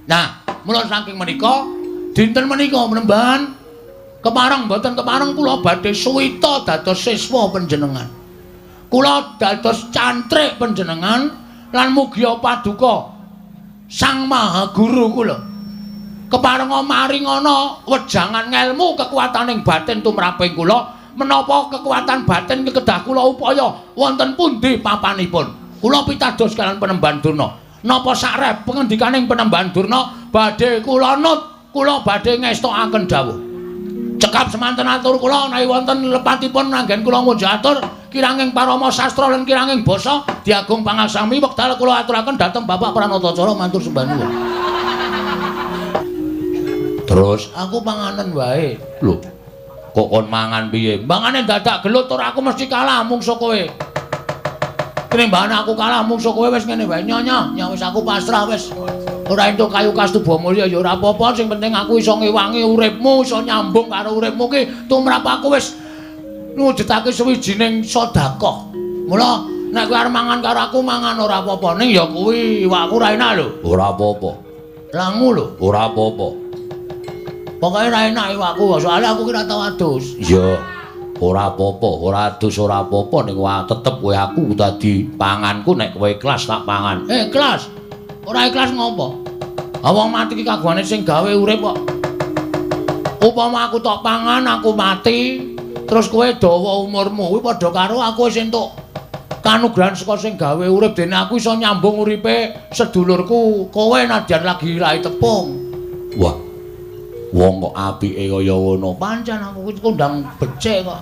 Nah, mula saking menika dinten menika Penemban kepareng mboten kepareng kula badhe suwita dados siswa panjenengan. Kula dados cantrik panjenengan lan mugia paduka Sang Maha Guru kula. Keparenga maringana wejangan ngelmu kekuataning batin tumraping kula, menapa kekuatan batin kedah kula upaya wonten pundi papanipun. Kula pitados kalian Penemban Durna. Napa sakrep pengendikaning Penemban Durna badhe kula nut, kula badhe ngestokaken dawuh. Cekap semanten atur kula menawi wonten lepatipun anggen kula ngunjuk atur kiranging parama sastra lan kiranging basa diagung pangaksami wekdal kula aturaken dhateng Bapak Pranatacara matur sembah nuwun. Terus aku panganen wae. Lho, kok kon mangan piye? Mangane dadak gelut ora aku mesti kalah mungsuh kowe. Tinimbangane aku kalah mungsuh kowe wis ngene wae nyonya, nya wis aku pasrah wis. Ora entuk kayu kastuba mulya ya ora apa-apa, sing penting aku iso ngewangi uripmu, iso nyambung karo uripmu ki tumrap aku wis ngwujudake suwijining sedekah. Mula nek kowe arep mangan karo aku mangan ora apa-apa, ning ya kuwi iwakku ora enak lho. Ora apa-apa. Langu lho, ora apa-apa. Pokoke ora enak iwakku, soalnya aku ki ora tau adus. Iya. Ora apa-apa, ora adus ora apa-apa ning tetep kowe aku dadi panganku nek kowe ikhlas tak pangan. Ikhlas. Ora ikhlas ngopo? Ha wong mati ki kagungane sing gawe urip kok. Upama aku tok pangan, aku mati, terus kowe dawa umurmu, kuwi padha karo aku wis entuk kanugrahan saka sing gawe urip dene aku iso nyambung uripe sedulurku kowe nadyan lagi rai tepung. Wah. Wong kok apike kaya ngono. Pancen aku kuwi kondang becik kok.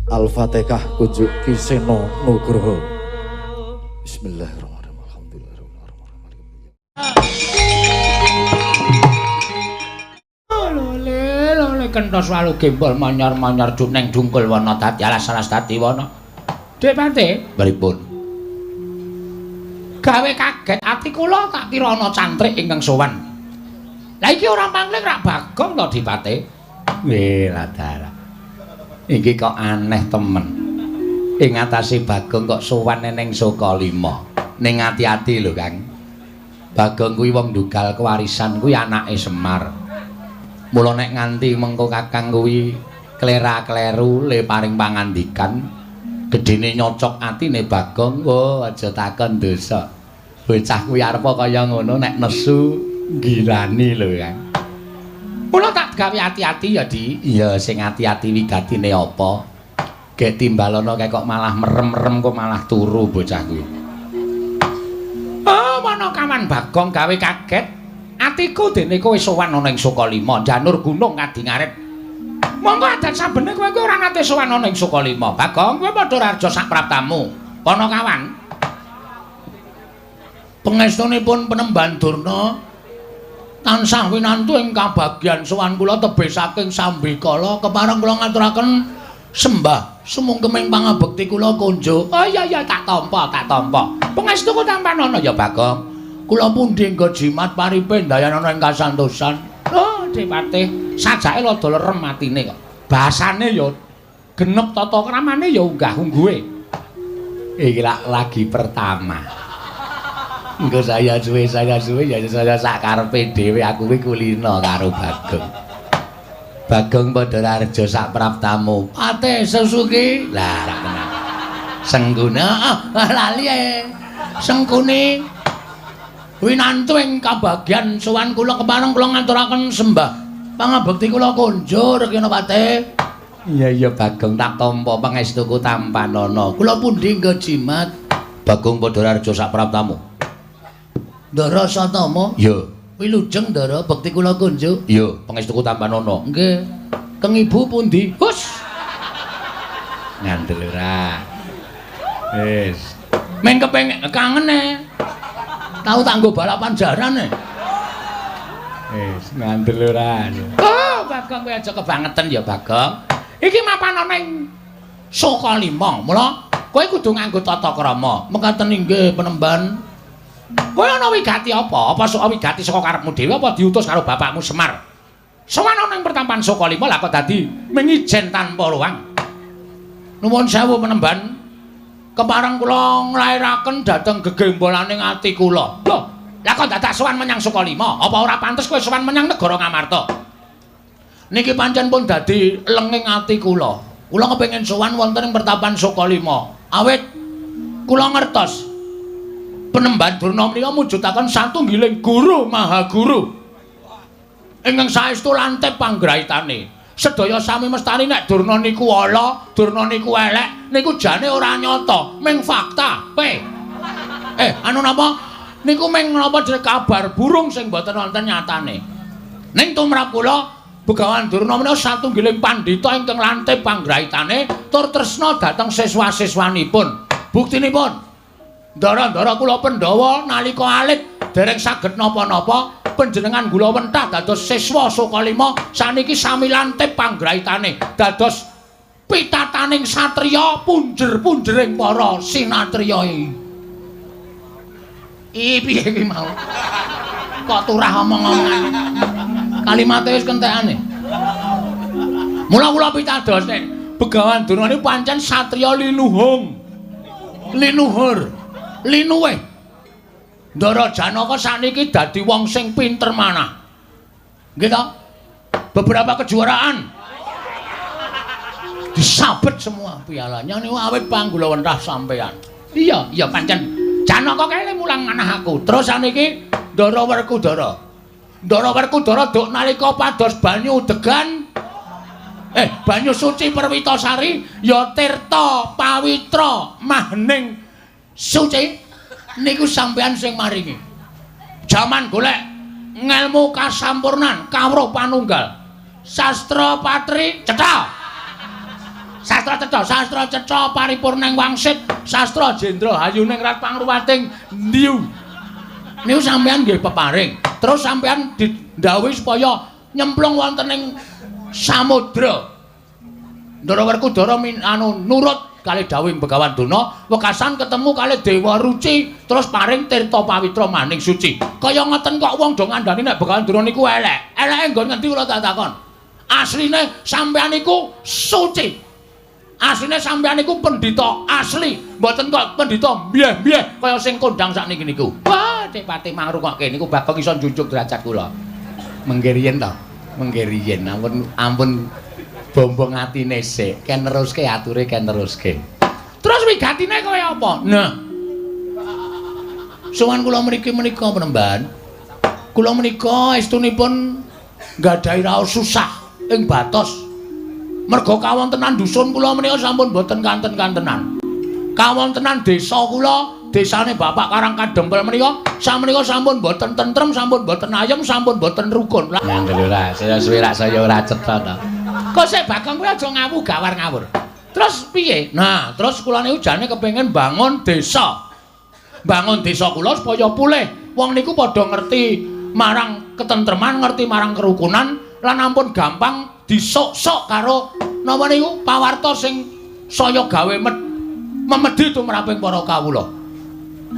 Al-Fatihah kunjuk Ki Seno Nugroho. Bismillahirrahmanirrahim. Alhamdulillahirabbil alamin. Lole lole kentos walu gembol manyar-manyar juneng dungkul wana dadi alas-alas dadi wana. Dik Pate, pripun? Gawe kaget ati kula tak kira ana cantrik ingkang sowan. Lah iki ora pangling rak Bagong to Dipate. Weh ladara. Iki kok aneh temen. Ing atase Bagong kok sowan ning Sukalima. Ning ati-ati lho, Kang. Bagong kuwi wong ndugal kewarisan kuwi anake Semar. Mula nek nganti mengko Kakang kuwi klera-kleru le paring pangandikan, gedene nyocok atine Bagong, oh aja takon dosa. Bocah kuwi arepa kaya ngono nek nesu gilani lho, Kang. Mula tak gawe ati-ati ya, Di. Iya, sing ati-ati wigatine apa? Gek timbalono kae kok malah merem-merem kok malah turu bocah kuwi. Oh, mana kawan Bagong gawe kaget. Atiku dene kowe sowan ana ing Sukalima, janur gunung kadi ngarit. Monggo adat sabene kowe kuwi ora nate sowan ana ing Sukalima. Bagong, kowe padha raja sak praptamu. Kono kawan. Pangestunipun Penemban Durna tansah winantu ing kabagyan sowan kula tebih saking sambikala kepareng kula ngaturaken sembah sumungkeming pangabekti kula konjuk. Oh iya iya tak tampa, tak tampa. Pangestuku tampanana ya Bagong. Kula pundi nggo jimat paripe ndayanana ing kasantosan. Oh, Dipatih, sajake rada lerem atine kok. Basane ya genep tata kramane ya unggah-ungguhe. Iki lak lagi pertama. Engko saya suwe ya saya sak karepe dhewe aku kuwi kulino karo Bagong. Bagong padha raja sak praptamu. Pate Susuki. Lah rak tenan. Senggune, ah lali e. Sengkune winantu ing kabagyan sowan kula kepareng kula ngaturaken sembah pangabekti kula konjur kena Pate. Iya iya Bagong tak tampa pangestuku tampanana. Kula pundi nggo jimat? Bagong padha raja sak praptamu. Ndara Satama? Iya. Wilujeng Ndara, bekti kula kunjuk. Iya, pangestuku tampanana. Nggih. Keng ibu pundi? Hus. Ngandel ora. Wis. Meng kepengin kangen e. Tau tak nggo balapan jaran e. Wis, ngandel ora. Oh, Bagong kowe aja kebangetan ya, Bagong. Iki mapan ana ing Sukalima. Mula kowe kudu nganggo tata krama. Mekaten inggih Penemban. Kowe ana wigati apa? Apa sok wigati saka karepmu dhewe apa diutus karo bapakmu Semar? Sowan ana ing pertampan Sukalima lah kok dadi mengijen tanpa ruang. Nuwun sewu Penemban. Kepareng kula nglairaken dhateng gegembolaning ati kula. Lho, Lah kok dadak sowan menyang Sukalima? Apa ora pantes kowe sowan menyang negara Ngamarta? Niki pancen pun dadi lenging ati kula. Kula kepengin sowan wonten ing pertapan Sukalima. Awit kula ngertos Penemban Durna menika mujudaken satunggiling guru maha guru. Ingkang saestu lantip panggraitane. Sedaya sami mestani nek Durna niku ala, Durna niku elek, niku jane ora nyata, ming fakta. P. Anu napa? Niku ming napa jenenge kabar burung sing mboten wonten nyatane. Ning tumrap kula Begawan Durna menika satunggiling pandhita ingkang lantip panggraitane tur tresna dhateng siswa-siswanipun. Buktinipun, ndara-ndara kula Pandhawa nalika alit dereng saged napa-napa, panjenengan kula wentah dados siswa Sukalima saniki sami lantip panggraitane dados pitataning satriya punjer-punjering para sinatriya. Iki piye iki mau? Kok turah omong-omongan. Kalimate wis kentekane. Mula kula pitados nek Begawan Durna niku pancen satriya linuhung. Linuhur. Linuwih. Ndara Janaka sakniki dadi wong sing pinter manah. Nggih to? Beberapa kejuaraan disabet semua pialanya niku awit panggula wentah sampean. Iya, iya pancen Janaka kae mulang manah aku. Terus saniki Ndara Werkudara. Ndara Werkudara duk nalika pados banyu degan banyu suci Perwitasari ya tirta pawitra mahning suci niku sampean sing maringi. Jaman golek ngelmu kasampurnan kawruh panunggal. Sastra patri cetha. Sastra cetha, sastra cetha paripurning wangsit, sastra jendra hayuning rat pangruwating ndiu. Niku sampean nggih peparing. Terus sampean didhawuhi supaya nyemplung wonten ing samudra. Ndara Werkudara anu nurut kalih dawuhing Begawan Durna, wekasan ketemu kalih Dewa Ruci, terus paring tirta pawitra maning suci. Kaya ngoten kok wong do ngandani nek Begawan Durna niku elek. Eleke nggon ngendi kula tak takon. Asline sampean niku suci. Asline sampean niku pendhita asli, mboten kok pendhita mbyeh-mbyeh kaya sing kondang sakniki niku. Wah, Cek Pati mangrungokke niku Bagong iso njunjung derajat kula. Mengke riyen to, mengke riyen ampun ampun bombong atine sik, ken neruske ature ken neruske. Terus wigatine kaya apa? Nah. Sowan kula mriki menika Penemban. Kula menika estunipun nggadahi raos susah ing batos. Merga kawontenan dusun kula menika sampun boten kanten-kantenan. Kawontenan desa kula, desane Bapak Karang Kadempel menika samenika sampun boten tentrem, sampun boten ayem, sampun boten rukun. Lah ora, saya suwe rak saya ora cetha to. Kok sik Bagong kuwi aja ngawu gawar ngawur. Terus piye? Nah, terus kula niku jane kepengin bangun desa. Bangun desa kula supaya pulih. Wong niku padha ngerti marang ketentreman, ngerti marang kerukunan lan ampun gampang disok-sok karo napa niku pawarta sing saya gawe memedhi tumraping para kawula.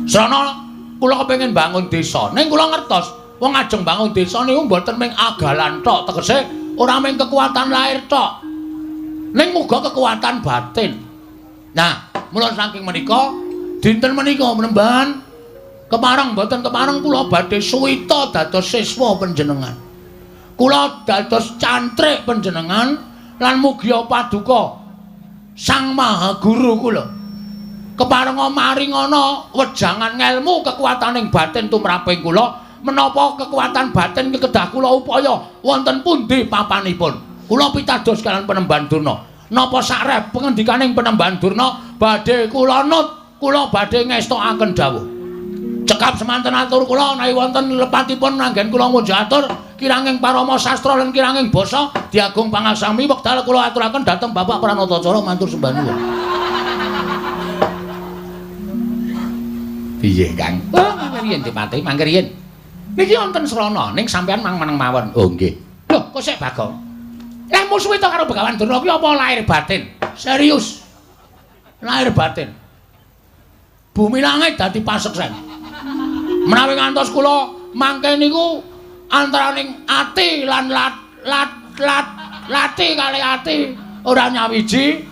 Srana kula kepengin bangun desa. Ning kula ngertos wong ajeng bangun desa niku mboten mung agalan tok, tegese ora mung kekuatan lahir tok. Ning muga kekuatan batin. Nah, mula saking menika dinten menika Penemban kepareng mboten kepareng kula badhe suwita dados siswa panjenengan. Kula dados cantrik panjenengan lan mugia paduka Sang Maha Guru kula. Keparenga maringana wejangan ngelmu kekuataning batin tumraping kula, menapa kekuatan batin kedah kula upaya wonten pundi papanipun. Kula pitados kalian Penemban Durna. Napa sakrep pengendikaning Penemban Durna badhe kula nut, kula badhe ngestokaken dawuh. Cekap semanten atur kula menawi wonten lepatipun anggen kula ngunjuk atur kiranging parama sastra lan kiranging basa diagung pangaksami wekdal kula aturaken dhateng Bapak Pranatacara matur sembah nuwun. Piye Kang? Oh, mangke riyen Dipati, mangke riyen. Niki wonten srana ning sampean mang meneng mawon. Oh nggih. Lho, kok sik Bagong? Lah musuhe to karo Begawan Durna kuwi apa lahir batin? Serius. Lahir batin. Bumi langit dadi paseksen. Menawi ngantos kula mangke niku antaraning ati lan lat lat lat lati kali ati ora nyawiji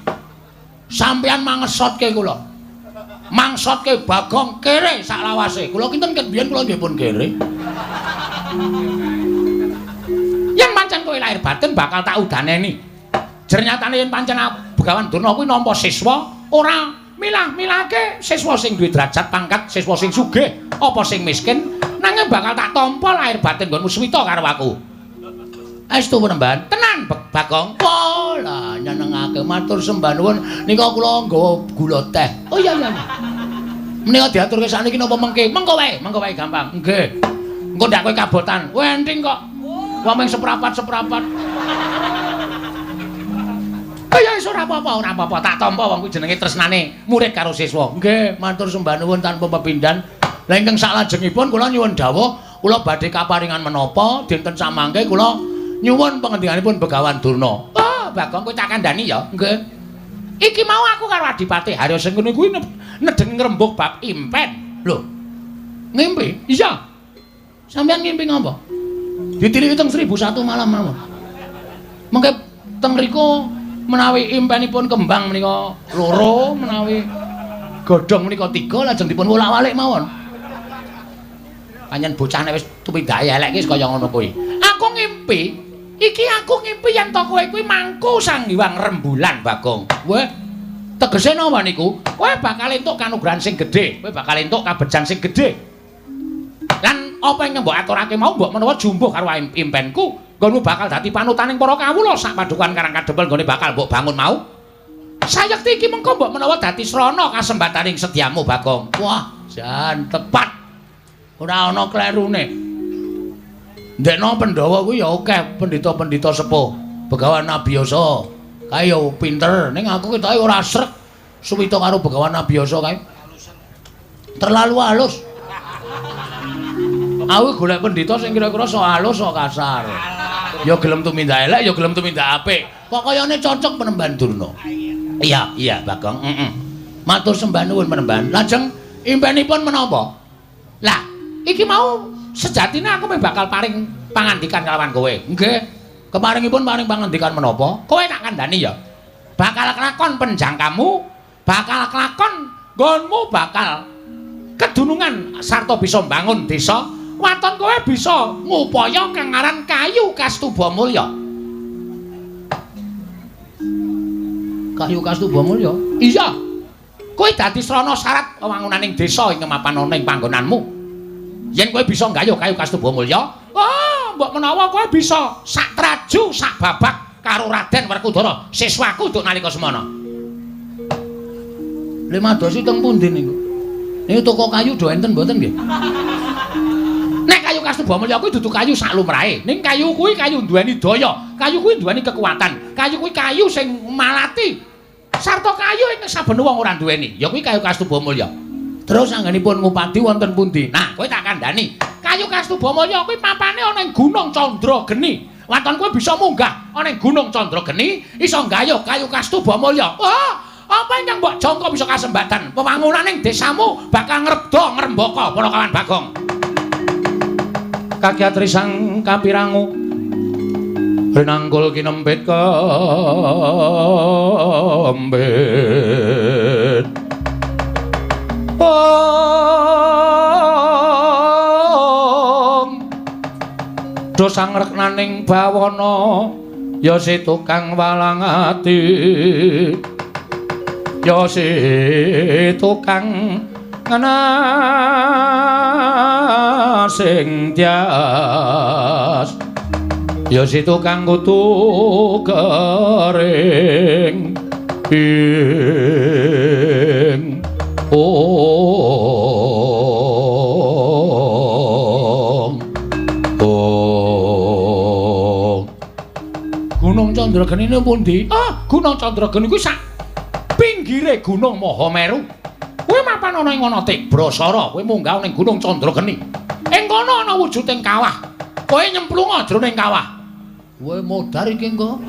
sampeyan mangesotke kula. Mangsotke Bagong kere sak lawase. Kula kinten ket biyen kula nggih pun kere. Yen pancen kowe lahir batin bakal tak udaneni. Jernyatane yen pancen Begawan Durna kuwi nampa siswa ora milah-milahke siswa sing duwe derajat pangkat, siswa sing sugih apa sing miskin, nanging bakal tak tampa lahir batin nggonmu suwita karo aku. Aestu penemban, tenan Bagong. Wah, lah nyenengake matur sembah nuwun nika kula nggawa gula teh. Oh iya iya. Menika diaturke sakniki napa mengke? Mengko wae gampang. Nggih. Engko ndak kowe kabotan. Kowe enting kok. Wong mung seprapat-seprapat. Oh ya wis ora apa-apa, ora apa-apa. Tak tampa wong kuwi jenenge tresnane murid karo siswa. Nggih, matur sembah nuwun tanpa pepindhan. Lah ingkang saklajengipun kula nyuwun dawuh, kula badhe kaparingan menapa dinten samangke kula nyuwun pangendikanipun Begawan Durna. Oh, Bagong kowe tak kandhani ya. Nggih. Iki mau aku karo Adipati Harya Sengkuni kuwi nedeng ngrembug bab impen. Lho. Ngimpi? Iya. Sampeyan ngimpi ngapa? Ditiliki teng 1001 malam mawon. Mengke teng mriku menawi impenipun kembang menika loro, menawi godhong menika 3 lajeng dipun wolak-walik mawon. Pancen bocah nek wis tumindake elek iki wis kaya ngono kuwi. Aku ngimpi, iki aku ngimpi yen to kowe kuwi mangku Sang Hyang Rembulan, Bagong. Weh, tegese napa niku? Kowe bakal entuk kanugrahan sing gedhe, kowe bakal entuk kabejan sing gedhe. Lan apa ingkang mbok aturake mau mbok menawa jumbuh karo impenku, nggonmu bakal dadi panutaning para kawula sak padukan Karang Kadempel nggone bakal mbok bangun mau. Sayekti iki mengko mbok menawa dadi srana kasembataning sedyamu, Bagong. Wah, jan tepat. Ora ana klerune. Ndekno Pandhawa kuwi ya akeh pendhita-pendhita sepuh. Begawan Abiyasa kae ya pinter, ning aku ketoke ora srek suwita karo Begawan Abiyasa kae. Terlalu halus. Aku golek pendhita sing kira-kira sok halus sok kasar. Ya gelem tumindak elek, ya gelem tumindak apik. Kok kayane cocok penemban Durna. Iya, iya Bagong, heeh. Matur sembah nuwun penemban. Lajeng impenipun menapa? Lah, iki mau sejatine aku meh bakal paring pangandikan kalawan kowe. Nggih. Keparingipun paring pangandikan menapa? Kowe tak kandhani ya. Bakal kelakon penjangkamu, bakal kelakon nggonmu bakal kedunungan sarta bisa mbangun desa. Waton kowe bisa ngupaya kang aran kayu Kastuba Mulya. Kayu Kastuba Mulya? Iya. Kowe dadi srana syarat wewangunaning desa ing mapan ana ing panggonanmu. Yen kowe bisa nggayuh kayu Kastuba Mulya, oh, mbok menawa kowe bisa sak traju sak babak karo Raden Werkudara, siswaku nduk nalika semana. Lha madosi teng pundi niku? Niku toko kayu do enten mboten nggih? Nek kayu Kastuba Mulya kuwi dudu kayu sak lumrahe. Ning kayu kuwi kayu duweni daya, kayu kuwi duweni kekuatan, kayu kuwi kayu sing malati. Sarta kayu ing saben wong ora duweni, ya kuwi kayu Kastuba Mulya. Terus anggenipun ngupadi wonten pundi? Nah, kowe tak kandhani. Kayu Kastuba Mulya kuwi papane ana ing Gunung Candrageni. Waton kowe bisa munggah ana ing Gunung Candrageni, iso nggayuh kayu Kastuba Mulya. Wah, apa ingkang mbok jangka bisa kasembatan? Wewangunaning desamu bakal ngrebda ngrembaka para kawan Bagong. Kakyatri sang kapirangu rinangkul kinempit kembit. Om do sangreknaning bawana ya si tukang walang ati, ya si tukang sing tias, ya si tukang kutu kering ing ong ong. Gunung Candrageni niku pundi? Ah, Gunung Candrageni kuwi sak pinggire Gunung Mahameru. Kowe mapan ana ing ana Tibrasara, kowe munggah ning Gunung Candrageni. Ing kono ana wujuding kawah. Kowe nyemplunga jroning kawah. Kowe modar iki engko.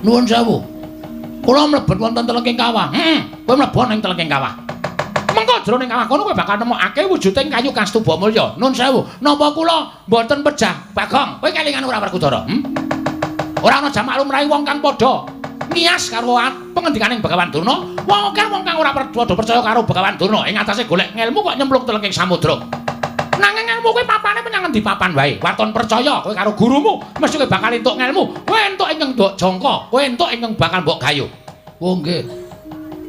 Nuwun sewu. Kula mlebet wonten telenging kawah. Heeh, kowe mlebu ning telenging kawah. Mengko jroning kawah kono kowe bakal nemokake wujuding kayu Kastuba Mulya. Nuwun sewu. Napa kula mboten pejah, Bagong? Kowe kelingan ora Werkudara? Ora ana jamak lumrahe wong kang padha Nias karo pengendikaning Begawan Durna. Wong akeh wong kang ora padha percaya karo Begawan Durna ing atase golek ngelmu kok nyemplung telenging samudra. Nanging ngelmu kuwi papane menyang endi papan wae. Waton percaya kowe karo gurumu, mesti kowe bakal entuk ngelmu. Kowe entuk ingkang mbok jangka, kowe entuk ingkang bakal mbok gayuh. Oh nggih.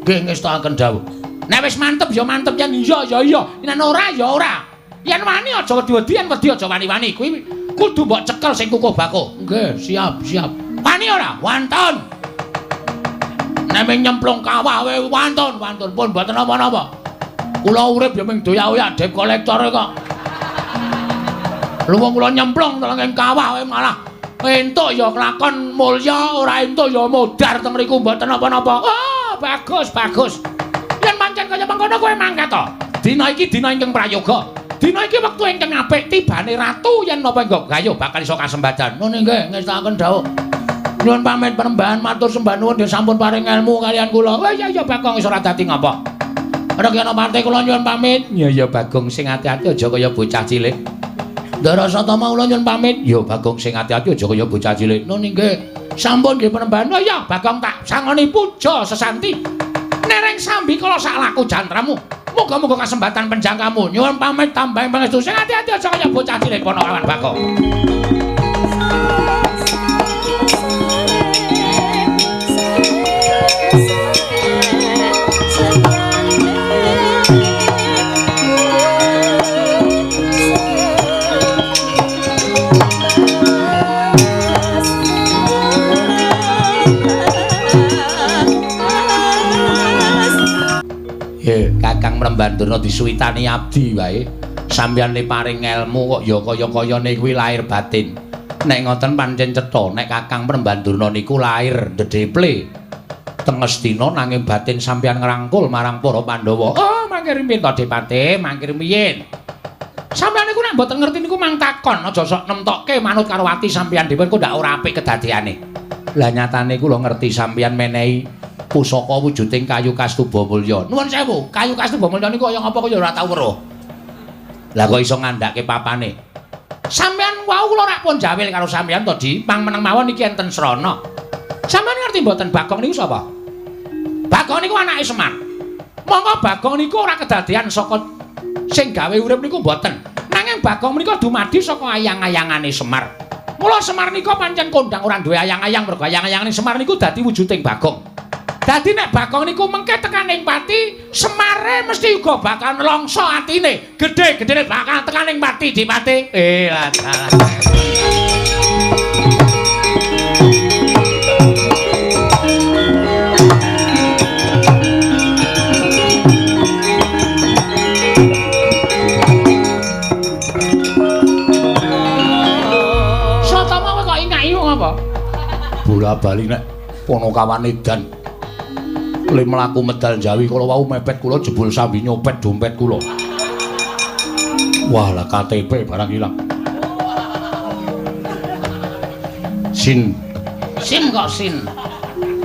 Nggih ngestakaken dawuh. Nek wis mantep ya mantep, yen iya ya iya, yen ora ya ora. Yen wani aja wedi-wedi, yen wedi aja wani-wani. Kuwi kudu mbok cekel sing kukuh bakuh. Nggih, siap, siap. Wani ora? Wantun. Nek ming nyemplung kawah wae wantun, wantun pun mboten napa-napa. Kula urip ya ming doyak-oyak debt collector kok. Lha wong kula nyemplung telenging kawah wae malah entuk ya kelakon mulya, ora entuk ya modar teng mriku mboten napa-napa. Oh, bagus, bagus. Yen pancen kaya mengkono kowe mangkat to. Dina iki dina ingkang prayoga. Dina iki wektu ingkang apik tibane ratu yen napa nggo gayuh bakal iso kasembadan. Nun nggih ngestakaken dawuh. Nyuwun pamit penembahan matur sembah nuwun nggih sampun paring ilmu kalian kula. Oh iya iya Bagong iso ora dadi ngapa. Rekyana parte kula nyuwun pamit. Iya iya Bagong sing ati-ati aja kaya bocah cilik. Ndara Satama kula nyuwun pamit. Ya Bagong sing ati-ati aja kaya bocah cilik. Nun nggih sampun nggih penembahan. Oh iya Bagong tak sangoni puja sesanti. Nereng sambi kala sak laku jantramu. Muga-muga kasembatan penjangkamu. Nyuwun pamit tambahing pangestu. Sing ati-ati aja kaya bocah cilik ponokawan Bagong. Kakang Mremban Durna disuwitani abdi wae. Sampeyan le paring ngelmu kok ya kaya-kayane kuwi lahir batin. Nek ngoten pancen cetha nek Kakang Mremban Durna niku lahir ndedeple teng Ngastina nanging batin sampeyan ngrangkul marang para Pandhawa. Oh, mangke riyin to Depate, mangke riyin. Sampeyan niku nek mboten ngerti niku mang takon, aja sok nemtokke manut karo ati sampeyan dhewe kok ndak ora apik kedadeane. Lah nyatane kula ngerti sampeyan menehi pusaka wujuding kayu kastuba mulya. Nuwun sewu, kayu kastuba mulya niku kaya ngapa kaya ora tau weruh. Lah kok iso ngandhake papane? Sampeyan wau kula rak pun jawil karo sampeyan to, Di. Pang meneng mawon iki enten srana. Sampeyan ngerti mboten Bagong niku sapa? Bagong niku anake Semar. Monggo Bagong niku ora kedadean saka sing gawe urip niku mboten. Nanging Bagong menika dumadi saka ayang-ayangane Semar. Mula Semar nika pancen kondang ora duwe ayang-ayang mergo ayang-ayangane Semar niku dadi wujuding Bagong. Dadi nek Bagong niku mengke tekaning pati, Semare mesti uga bakal nelongso atine. Gedhe-gedhene bakal tekaning pati Dipati. Lah salah. Satama kowe kok ingaki wong apa? Bola bali nek Ponokawan edan. Le mlaku medal Jawi kala wau mepet kula jebul sambi nyopet dompet kula. Wah lah KTP barang ilang. Sin. Sim kok sin.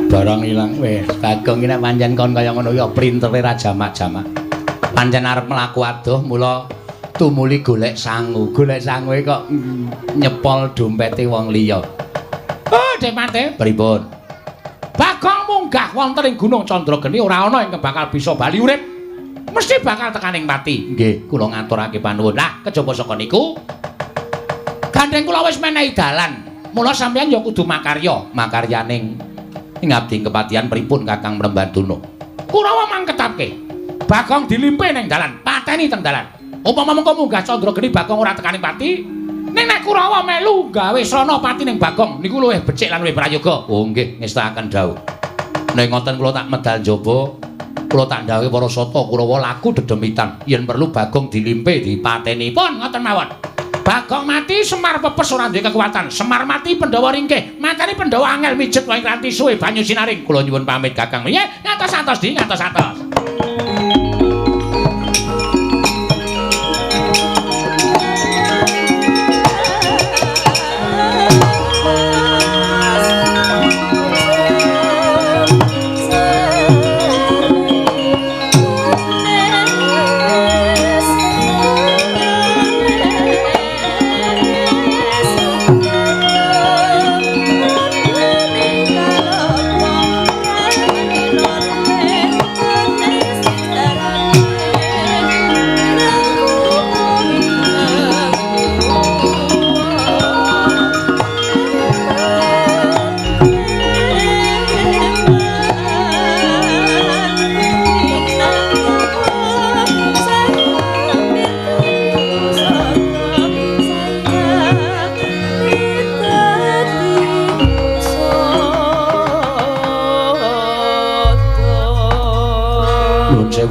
Barang ilang wis. Bagong iki nek pancen kon kaya ngono ya printere ra jamak-jamak. Pancen arep mlaku adoh mula tumuli golek sangu. Golek sangue kok nyepol dompete wong liya. Oh, Depate, pripun? Bagong munggah wonten ing Gunung Candrageni ora ana ingkang bakal bisa bali urip. Mesti bakal tekaning pati. Nggih, kula ngaturake panuwun. Lah, kejaba saka niku gandeng kula wis menehi dalan. Mula sampeyan ya kudu makarya, makaryaning ing abdi kepatihan pripun Kakang Mremban Durna. Kurawa mangketapke. Bagong dilimpe ning dalan, pateni teng dalan. Upama mengko munggah Candrageni Bagong ora tekaning pati, ning nek Kurawa melu gawe srana pati ning Bagong niku luwih becik lan luwih prayoga. Oh nggih, ngestakaken dawuh. Nek ngoten kula tak medal njaba, kula tak ndhawuhi para sata Kurawa laku dedemitan. Yen perlu Bagong dilimpe dipateni. Pun ngoten mawon. Bagong mati Semar pepes ora duwe kekuatan. Semar mati Pandhawa ringkih. Mateni Pandhawa angel mijet wae nganti suwe banyu sinaring. Kula nyuwun pamit Kakang. Nggih, ngatos-atos Di, ngatos-atos.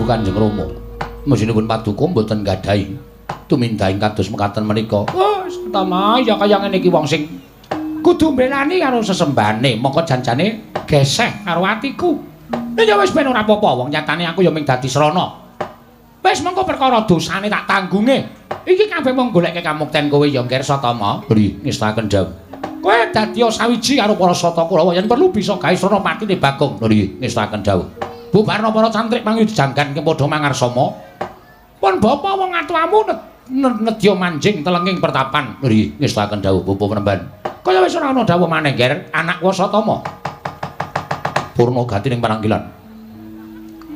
Kanjeng Rama. Mesinipun paduka mboten gadahi tumindahing kados mekaten menika. Oh, Satama ya kaya ngene iki wong sing kudu mbelani karo sesembane, mongko janjane geseh karo atiku. Ya wis ben ora apa-apa, wong nyatane aku ya mung dadi srana. Wis mengko perkara dosane tak tanggunge. Iki kabeh mung goleke kamukten kowe ya, Nger Satama. Nggih, ngestaken dawuh. Kowe dadi sawiji karo para Sata Kurawa yen perlu bisa gawe srana patine Bagong. Nggih, ngestaken dawuh. Bubarna para cantrik pangujanggan ki padha mangarsama. Pun bapa wong atuamu nedya manjing telenging pertapan. Nggih, ngestaken dawuh Bapak Penemban. Kaya wis ora ana dawuh maneh, Nger, anakku Satama. Purna gati ning pananggilan.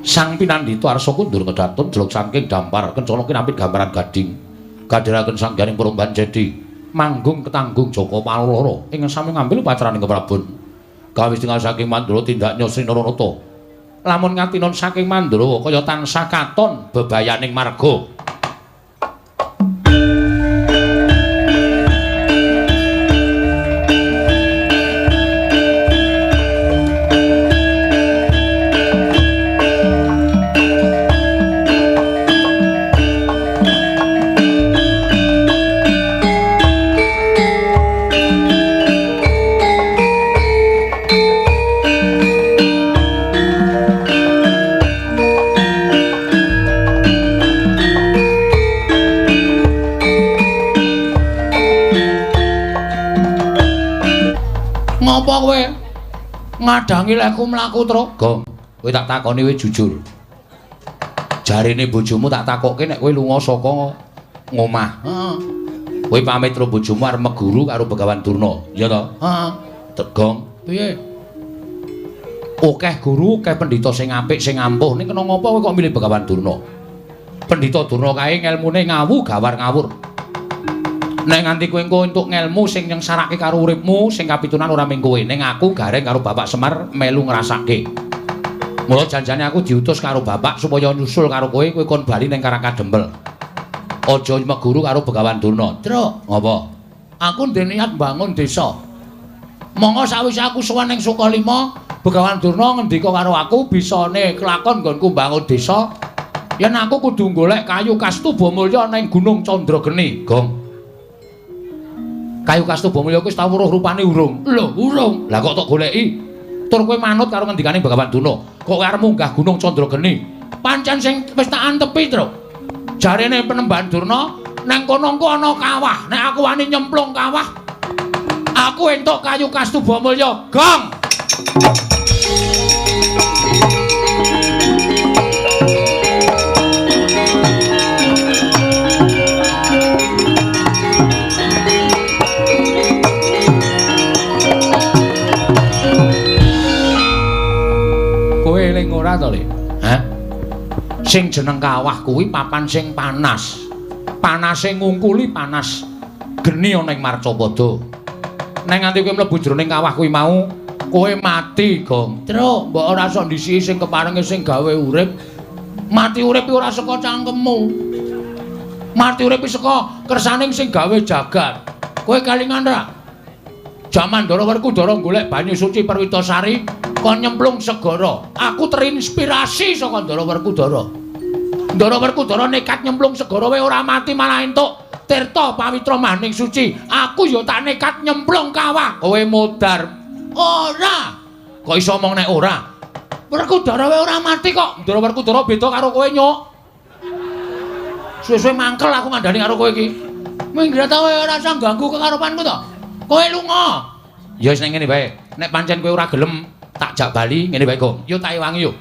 Sang pinandhita arsa kundur kedatun jeluk saking dampar kencana kinapit gambaran gading. Kadhiraken sangganing Puromban Jedi manggung ketanggung Jaka Paloro ing sami ngambil upacaraning Keprabon. Kawis tinggal saking Mandura tindaknya Sri Naranata. Lamun ngatinon saking Mandura kaya tansah katon bebayaning marga. Ngopo kowe ngadangi lekku mlaku, Truk? Gong, kowe tak takoni kowe jujur. Jarene bojomu tak takokke nek kowe lunga saka ngomah. Heeh. Kowe pamit karo bojomu arep meguru karo Begawan Durna, iya to? Heeh. Gong, piye? Akeh guru, akeh pendhita sing apik, sing ampuh. Ning kena ngopo kowe kok milih Begawan Durna? Pendhita Durna kae ngelmune ngawu gawar ngawur. Nek nganti kowe engko entuk ngelmu sing nyengsarake karo uripmu, sing kapitunan ora mung kowe, ning aku gareng karo Bapak Semar melu ngrasake. Mula janjane aku diutus karo Bapak supaya nyusul karo kowe, kowe kon bali ning Karangkadempel. Aja meguru karo Begawan Durna. Truk, ngopo? Aku ndek niat mbangun desa. Monggo sawise aku sowan ning Sukalima, Begawan Durna ngendika karo aku bisane kelakon nggonku mbangun desa yen aku kudu golek kayu kastuba mulya ning Gunung Candrageni. Gong. Kayu kastuba mulya kuwi wis tau weruh rupane urung? Lho, urung. Lah kok tok goleki? Tur kowe manut karo ngendikane Begawan Durna. Kok kowe arep munggah Gunung Candrageni? Pancen sing wis tak antepi, Truk. Jarene Penemban Durna nang kono engko ana kawah. Nek aku wani nyemplung kawah, aku entuk kayu kastuba mulya. Gong. Kowe eling ora to, Le? Hah? Sing jeneng kawah kuwi papan sing panas. Panase ngungkuli panas geni ana ing Marcapada. Nek nganti kowe mlebu jroning kawah kuwi mau, kowe mati, Gong. Truk, mbok ora sok ndisiki sing keparenge sing gawe urip. Mati urip ora saka cangkemmu. Mati urip saka kersaning sing gawe jagat. Kowe kelingan ra? Jaman Ndara Werkudara golek banyu suci Perwitasari kon nyemplung segara. Aku terinspirasi saka Ndara Werkudara. Ndara Werkudara nekat nyemplung segara wae ora mati malah entuk tirta pawitra maning suci. Aku ya tak nekat nyemplung kawah. Kowe modar. Ora. Kok iso omong nek ora? Werkudara wae ora mati kok. Ndara Werkudara beda karo kowe, Nyuk. Suwe-suwe mangkel aku ngandani karo kowe iki. Minggir ta kowe ora usah ganggu kekarepanku to. Kowe lunga. Ya wis nek ngene wae. Nek pancen kowe ora gelem tak jak bali ngene wae, Gong. Yo tak ewangi yo.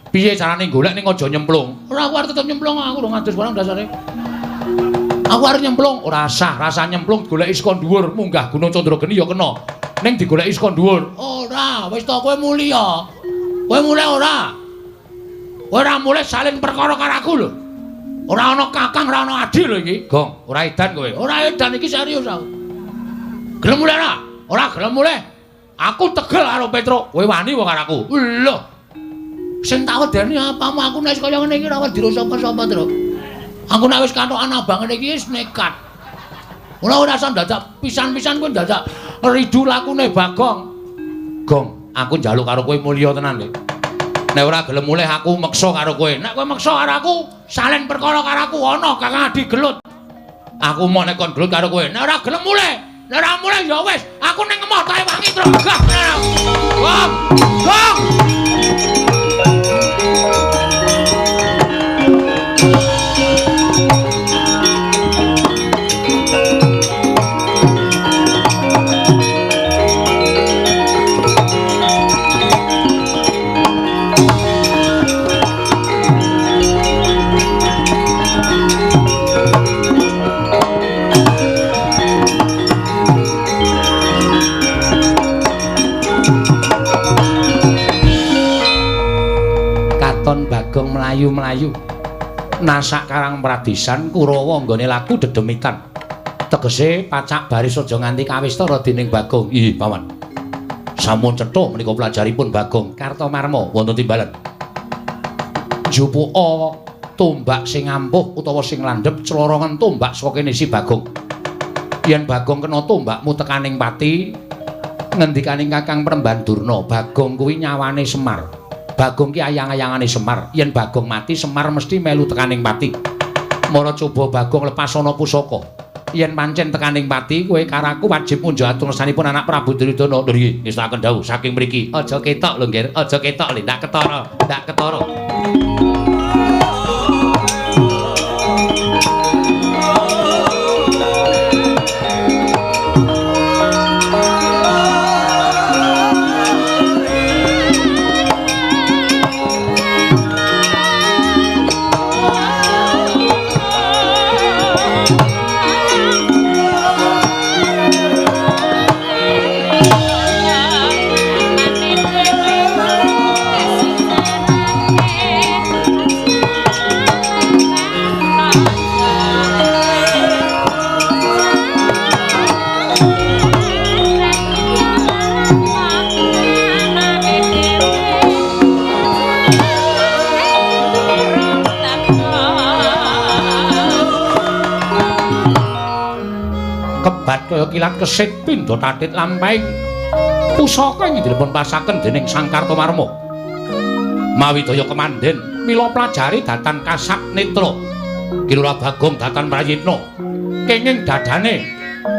Piye carane golek ning aja nyemplung? Ora, aku arep tetep nyemplung, aku rong adus barang dasare. Aku arep nyemplung, ora sah, rasa nyemplung goleki saka dhuwur, munggah Gunung Candrageni ya kena. Ning digoleki saka dhuwur. Ora, wis to kowe mulya. Kowe mulih ora? Kowe ora mulih salin perkara karo aku lho. Ora ana kakang, ora ana adi lho iki. Gong, ora edan kowe. Ora edan iki serius aku. Gelem mulih ora? Ora gelem mulih. Aku tegel karo Petruk. Kowe wani wong karo aku. Lho. Sing tak wedeni apamu aku nek kaya ngene iki ora wedi sapa-sapa, Truk. Aku nek wis katokan abang ngene iki wis nekat. Ora ora usah dadak pisan-pisan kowe dadak ridu lakune Bagong. Gong, aku njaluk karo kowe mulya tenan, Dik. Nek ora gelem mulih aku meksa karo kowe. Nek kowe meksa karo aku, salen perkara karo aku ana Kakang Adi gelut. Aku mau nek kon gelut karo kowe. Nek ora gelem mulih, nek ora mulih ya wis, aku ning emoh tae wangi terus. Gah. Gong. Gong. Katon Bagong mlayu-mlayu nasak karang pradisan Kurawa nggone laku dedemitan. Tegese pacak baris aja nganti kawistara dening Bagong. Ih, Paman. Sampun cetha menika pelajaripun Bagong Kartomarma wonten timbalan. Jupuka tombak sing ampuh utawa sing landhep clorongen tombak saka kene si Bagong. Yen Bagong kena tombakmu tekaning pati, ngendikaning Kakang Premban Durna, Bagong kuwi nyawane Semar. Bagong ki ayang-ayangane Semar. Yen Bagong mati, Semar mesti melu tekaning pati. Mara coba Bagong lepas ana pusaka. Yen pancen tekaning pati, kowe karo aku wajib munjuk atursanipun anak Prabu Duryudana. Lho nggih, ngestakaken dawuh saking mriki. Aja ketok lho, Nggir. Aja ketok lho, ndak ketara, ndak ketara. Kebat kaya kilat kesit pindha tatit lampahing pusaka ing dipun pasaken dening Sang Kartomarma. Mawi daya kemandhen mila pelajari datan kasat netra. Ki Lurah Bagong datan prayitna kenging dadane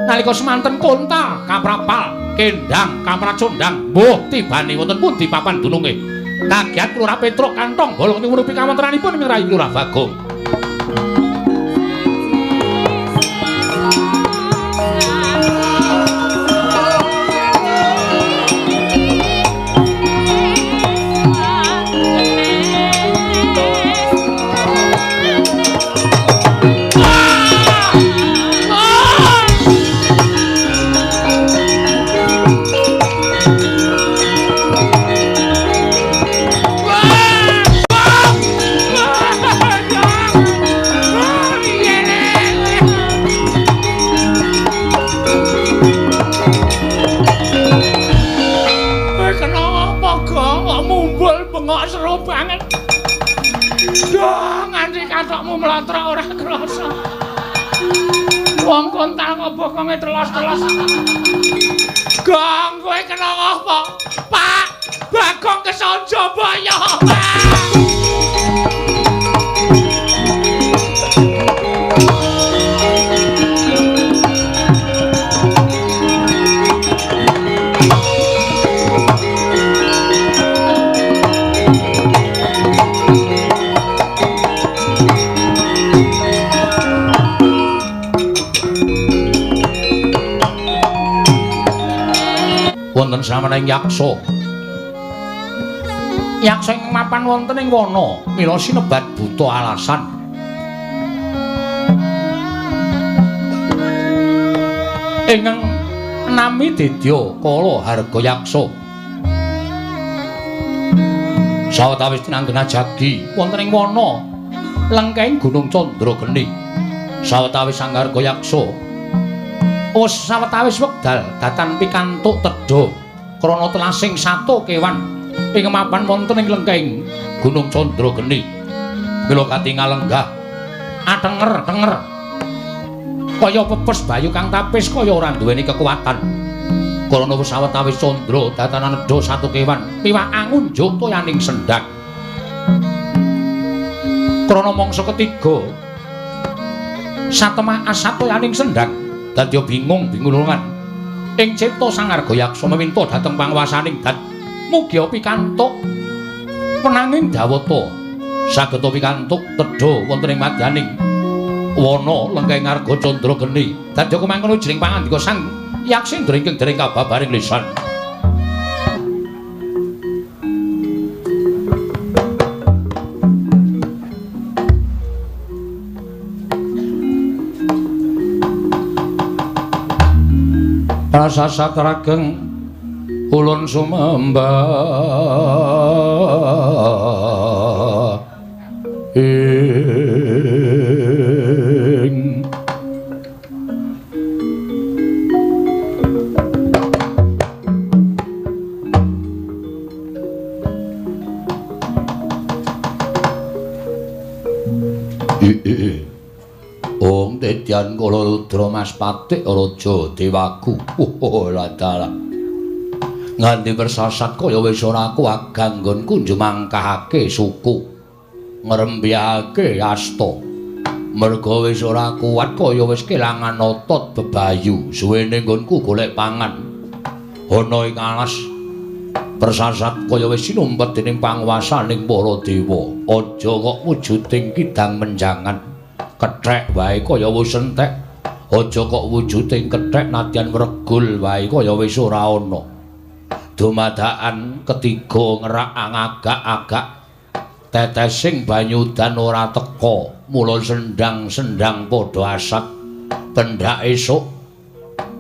nalika semanten konta kaprapal kendang kapracondang mbuh tibane wonten pundi papan dununge. Kagiat Lurah Petruk kantong bolong nyuwun pikawontenanipun ing rayi Lurah Bagong. Mlotrok ora krasa. Wong kontal kok bokonge telos-telos. Gong, kowe kena apa? Pak, Bagong kesonjobaya, Pak. Wonten samening yaksa. Yaksa ing mapan wonten ing wana, mila sinebat buta alasan. Ingkang nami Dedya Kala Harga Yaksa. Sawetawis tinanggena jagi wonten ing wana lengkeng Gunung Candrageni. Sawetawis Sang Harga Yaksa wis sawetawis wekdal datan pikantuk tedha krana telasing sato kewan ing mapan wonten ing lengkeng Gunung Candrageni. Mila katingal lenggah atenger-tenger kaya pepes bayu kang tapis kaya ora duweni kekuatan. Krana wis sawetawis candra datan nedha satu kewan piwak angunjuk toyaning sendhak. Krana mangsa ketiga satemah asatoyaning sendhang dadi bingung bingulungan ing cipta Sang Argayaksa meminta dhateng panguwasaning dat mugi pikantuk penanging dawata saged pikantuk tedha wonten ing madyaning wana lengkeng Arga Candra Geni dadi kumangkono jroning pangandika Sang Yaksendra ingkang dereng kababaring lisan. Prasasat rageng ulun sumembah ing Om Dedyan Kala Rudra Mas Patik Raja Dewaku. Oh ladalah. Nganti persasat kaya wis ora kuat ganggonku njumangkahake suku. Ngrembyahake asta. Merga wis ora kuat kaya wis kelangan otot bebayu. Suwene nggonku golek pangan. Ana ing alas persasat kaya wis sinumpet dening panguwasaning para dewa. Aja kok wujuding kidang menjangan. Kethek wae kaya wis entek. Aja kok wujuding kethek nadyan wregul wae kaya wis ora ana. Dumadakan ketiga ngerak agak-agak tetesing banyu udan ora teka. Mula sendang-sendang padha asat. Pendak esuk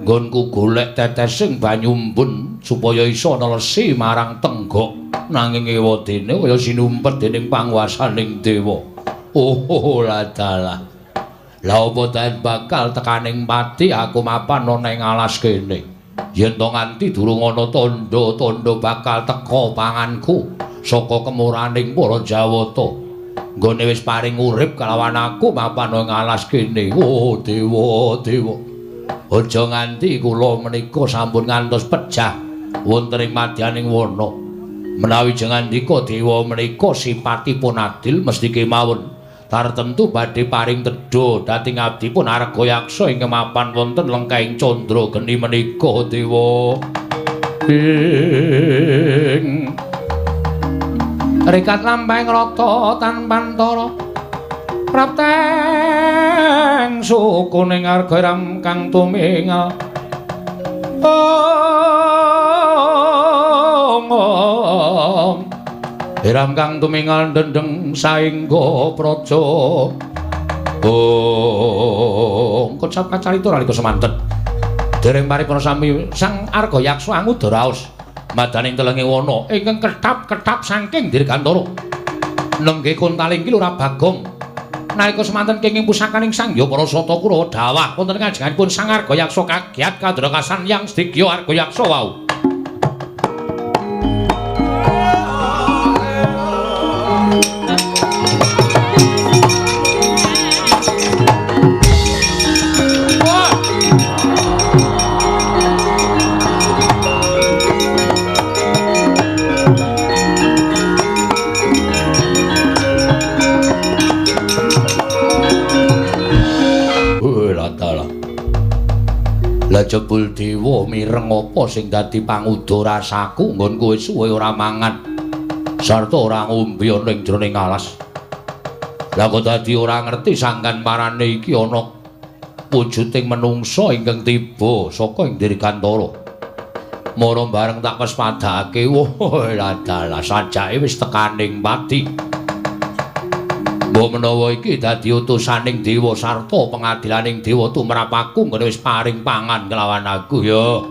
nggonku golek tetesing banyu embun supaya iso nelesi marang tenggok. Nanging ewadene kaya sinumpet dening panguwasaning dewa. Oh ladalah. Lah apa ten bakal tekaning pati aku mapan ana ing alas kene. Yen to nganti durung ana tandha-tandha bakal teka panganku saka kemuraning para Jawata. Nggone wis paring urip kalawan aku mapan ing alas kene. Oh dewa, dewa. Aja nganti kula menika sampun ngantos pejah wonten ing madyaning wana. Menawi jengandika dewa menika sipatipun adil mesti kemawon. Tartemtu badhe paring tedha dhateng abdipun Argayaksa ingkang mapan wonten lengkahing Candra Geni menika dewa. Ing rikat lampahing rata tanpantara prapteng sukuning Arga kang tumingal. Om Hiram kang tumingal dendeng saengga praja. Om kocap kacarita nalika semanten. Dereng paripurna sami Sang Argayaksa anguda raos madaning telenge wana ingkang kethap-kethap saking dirgantara. Nenggih kontaling ki Lurah Bagong. Nalika semanten kenging pusakaning Sang Hyang Parasata Kurawa dawah wonten ngajenganipun Sang Argayaksa kagiat kadrakasan Yang Sedikya Argayaksa wau. Lah jebul dewa mireng apa sing dadi panguda rasaku nggonku wis suwe ora mangan sarta ora ngombe ana ing jroning alas. Lah kok dadi ora ngerti sangkan parane iki ana wujuding menungsa ingkang tiba saka ing dirgantara. Mara bareng tak pespadake, wah ladalah sajake wis tekaning pati. Mbok menawa iki dadi utusaning dewa sarta pengadilaning dewa tumrap aku nggone wis paring pangan kelawan aku ya.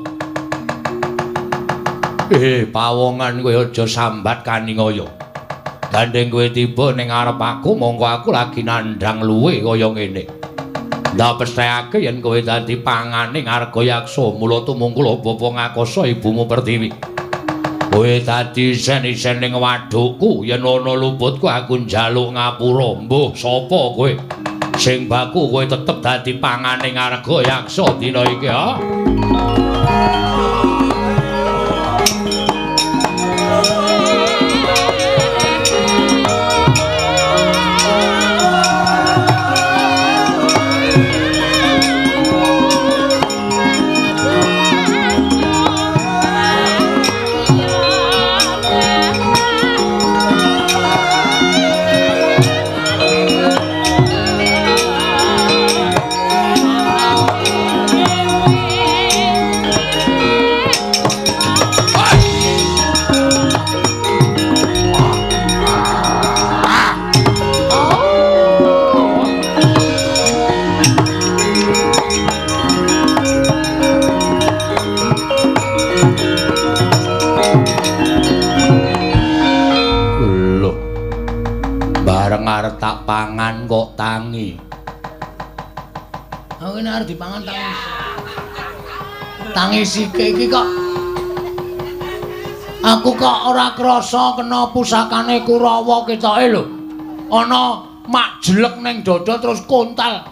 Pawongan kowe aja sambat kaningaya. Gandeng kowe tiba ning ngarep aku mongko aku lagi nandhang luwe kaya ngene. Ndak pesthekake yen kowe dadi panganing Argayaksa mula tumungkul bapa ngakasa ibumu Pertiwi. Kowe dadi isen-isen ning wadukku yen ana luputku aku njaluk ngapura. Mbuh sapa kowe? Sing baku kowe tetep dadi panganing Argayaksa dina iki ha. tak pangan kok tangi. Aku ini arep dipangan tangi. Tangi sike iki kok. Aku kok ora krasa kena pusakane Kurawa ketoke lho. Ana mak jelek ning dada terus kontal.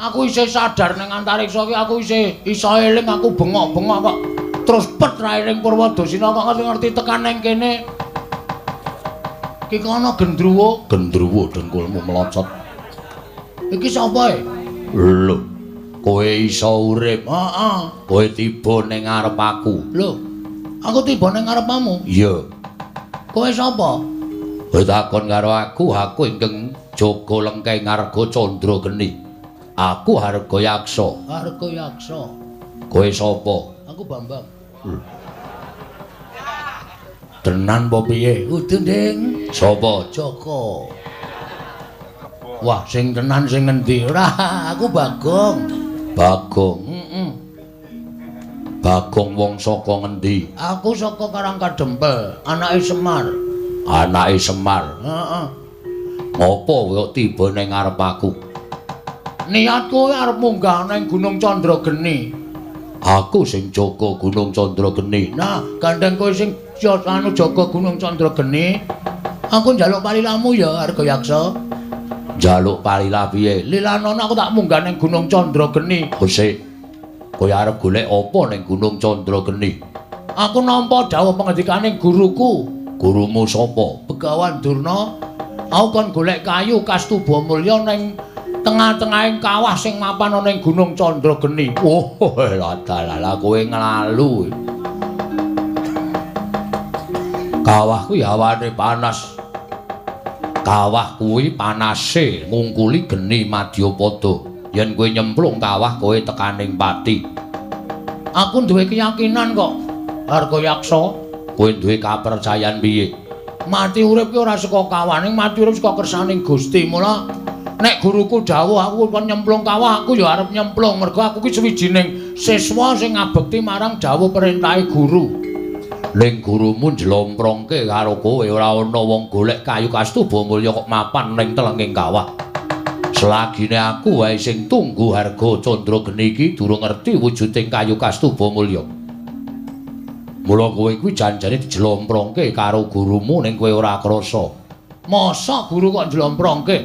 Aku isih sadar ning antariksa iki, aku isih iso eling, aku bengok-bengok kok. Terus pet rairing Purwadasina kok ngerti tekan ning kene. Iki ana gendruwo, gendruwo dengkulmu melocot. Iki sapa e? Lho, kowe iso urip. Heeh. Kowe tiba ning ngarep aku. Lho, aku tiba ning ngarepmu? Iya. Kowe sapa? Kowe takon karo aku, aku ingkang jaga lengkeng Arga Candra Geni. Aku Harga Yaksa. Harga Yaksa. Kowe sapa? Aku Bambang. Tenan apa piye? Kudu, Ding. Sapa? Joko. Wah, sing tenan sing ngendi? Ora, aku Bagong. Bagong. Heeh. Bagong wong saka ngendi? Aku saka Karangkadempel, anake Semar. Anake Semar. Heeh. Ngopo kok tiba ning ngarep aku? Niatku arep munggah ning Gunung Candrageni. Aku sing jaga Gunung Candrageni. Nah, gandeng kowe sing anu jaga Gunung Candrageni, aku njaluk palilamu ya, Arga Yaksa. Njaluk palila piye? Lilanono aku tak munggah ning Gunung Candrageni. Sik. Kowe arep golek apa ning Gunung Candrageni? Aku nampa dawuh pangendikane guruku. Gurumu sapa? Begawan Durna. Aku kon golek kayu Kastuba Mulya ning tengah-tengahing kawah sing mapan ana ning Gunung Candrageni. Oh, ladalah kowe nglalu. Kawah kuwi hawane panas. Kawah kuwi panase ngungkuli geni madyapada. Yen kowe nyemplung kawah kowe tekaning pati. Aku duwe keyakinan kok, Arga Yaksa. Kowe duwe kapercayan piye? Mati urip ki ora saka kawah, ning mati urip saka kersaning Gusti. Mula nek guruku dawuh aku kon nyemplung kawah, aku ya arep nyemplung mergo aku ki suwijining siswa sing ngabekti marang dawuh perintahe guru. Ning gurumu njlomprongke karo kowe ora ana wong golek kayu Kastuba Mulya kok mapan ning telenging kawah. Selagine aku wae sing tunggu Harga Candrageni iki durung ngerti wujuding kayu Kastuba Mulya. Mula kowe kuwi janjane dijlomprongke karo gurumu ning kowe ora krasa. Masa guru kok njlomprongke?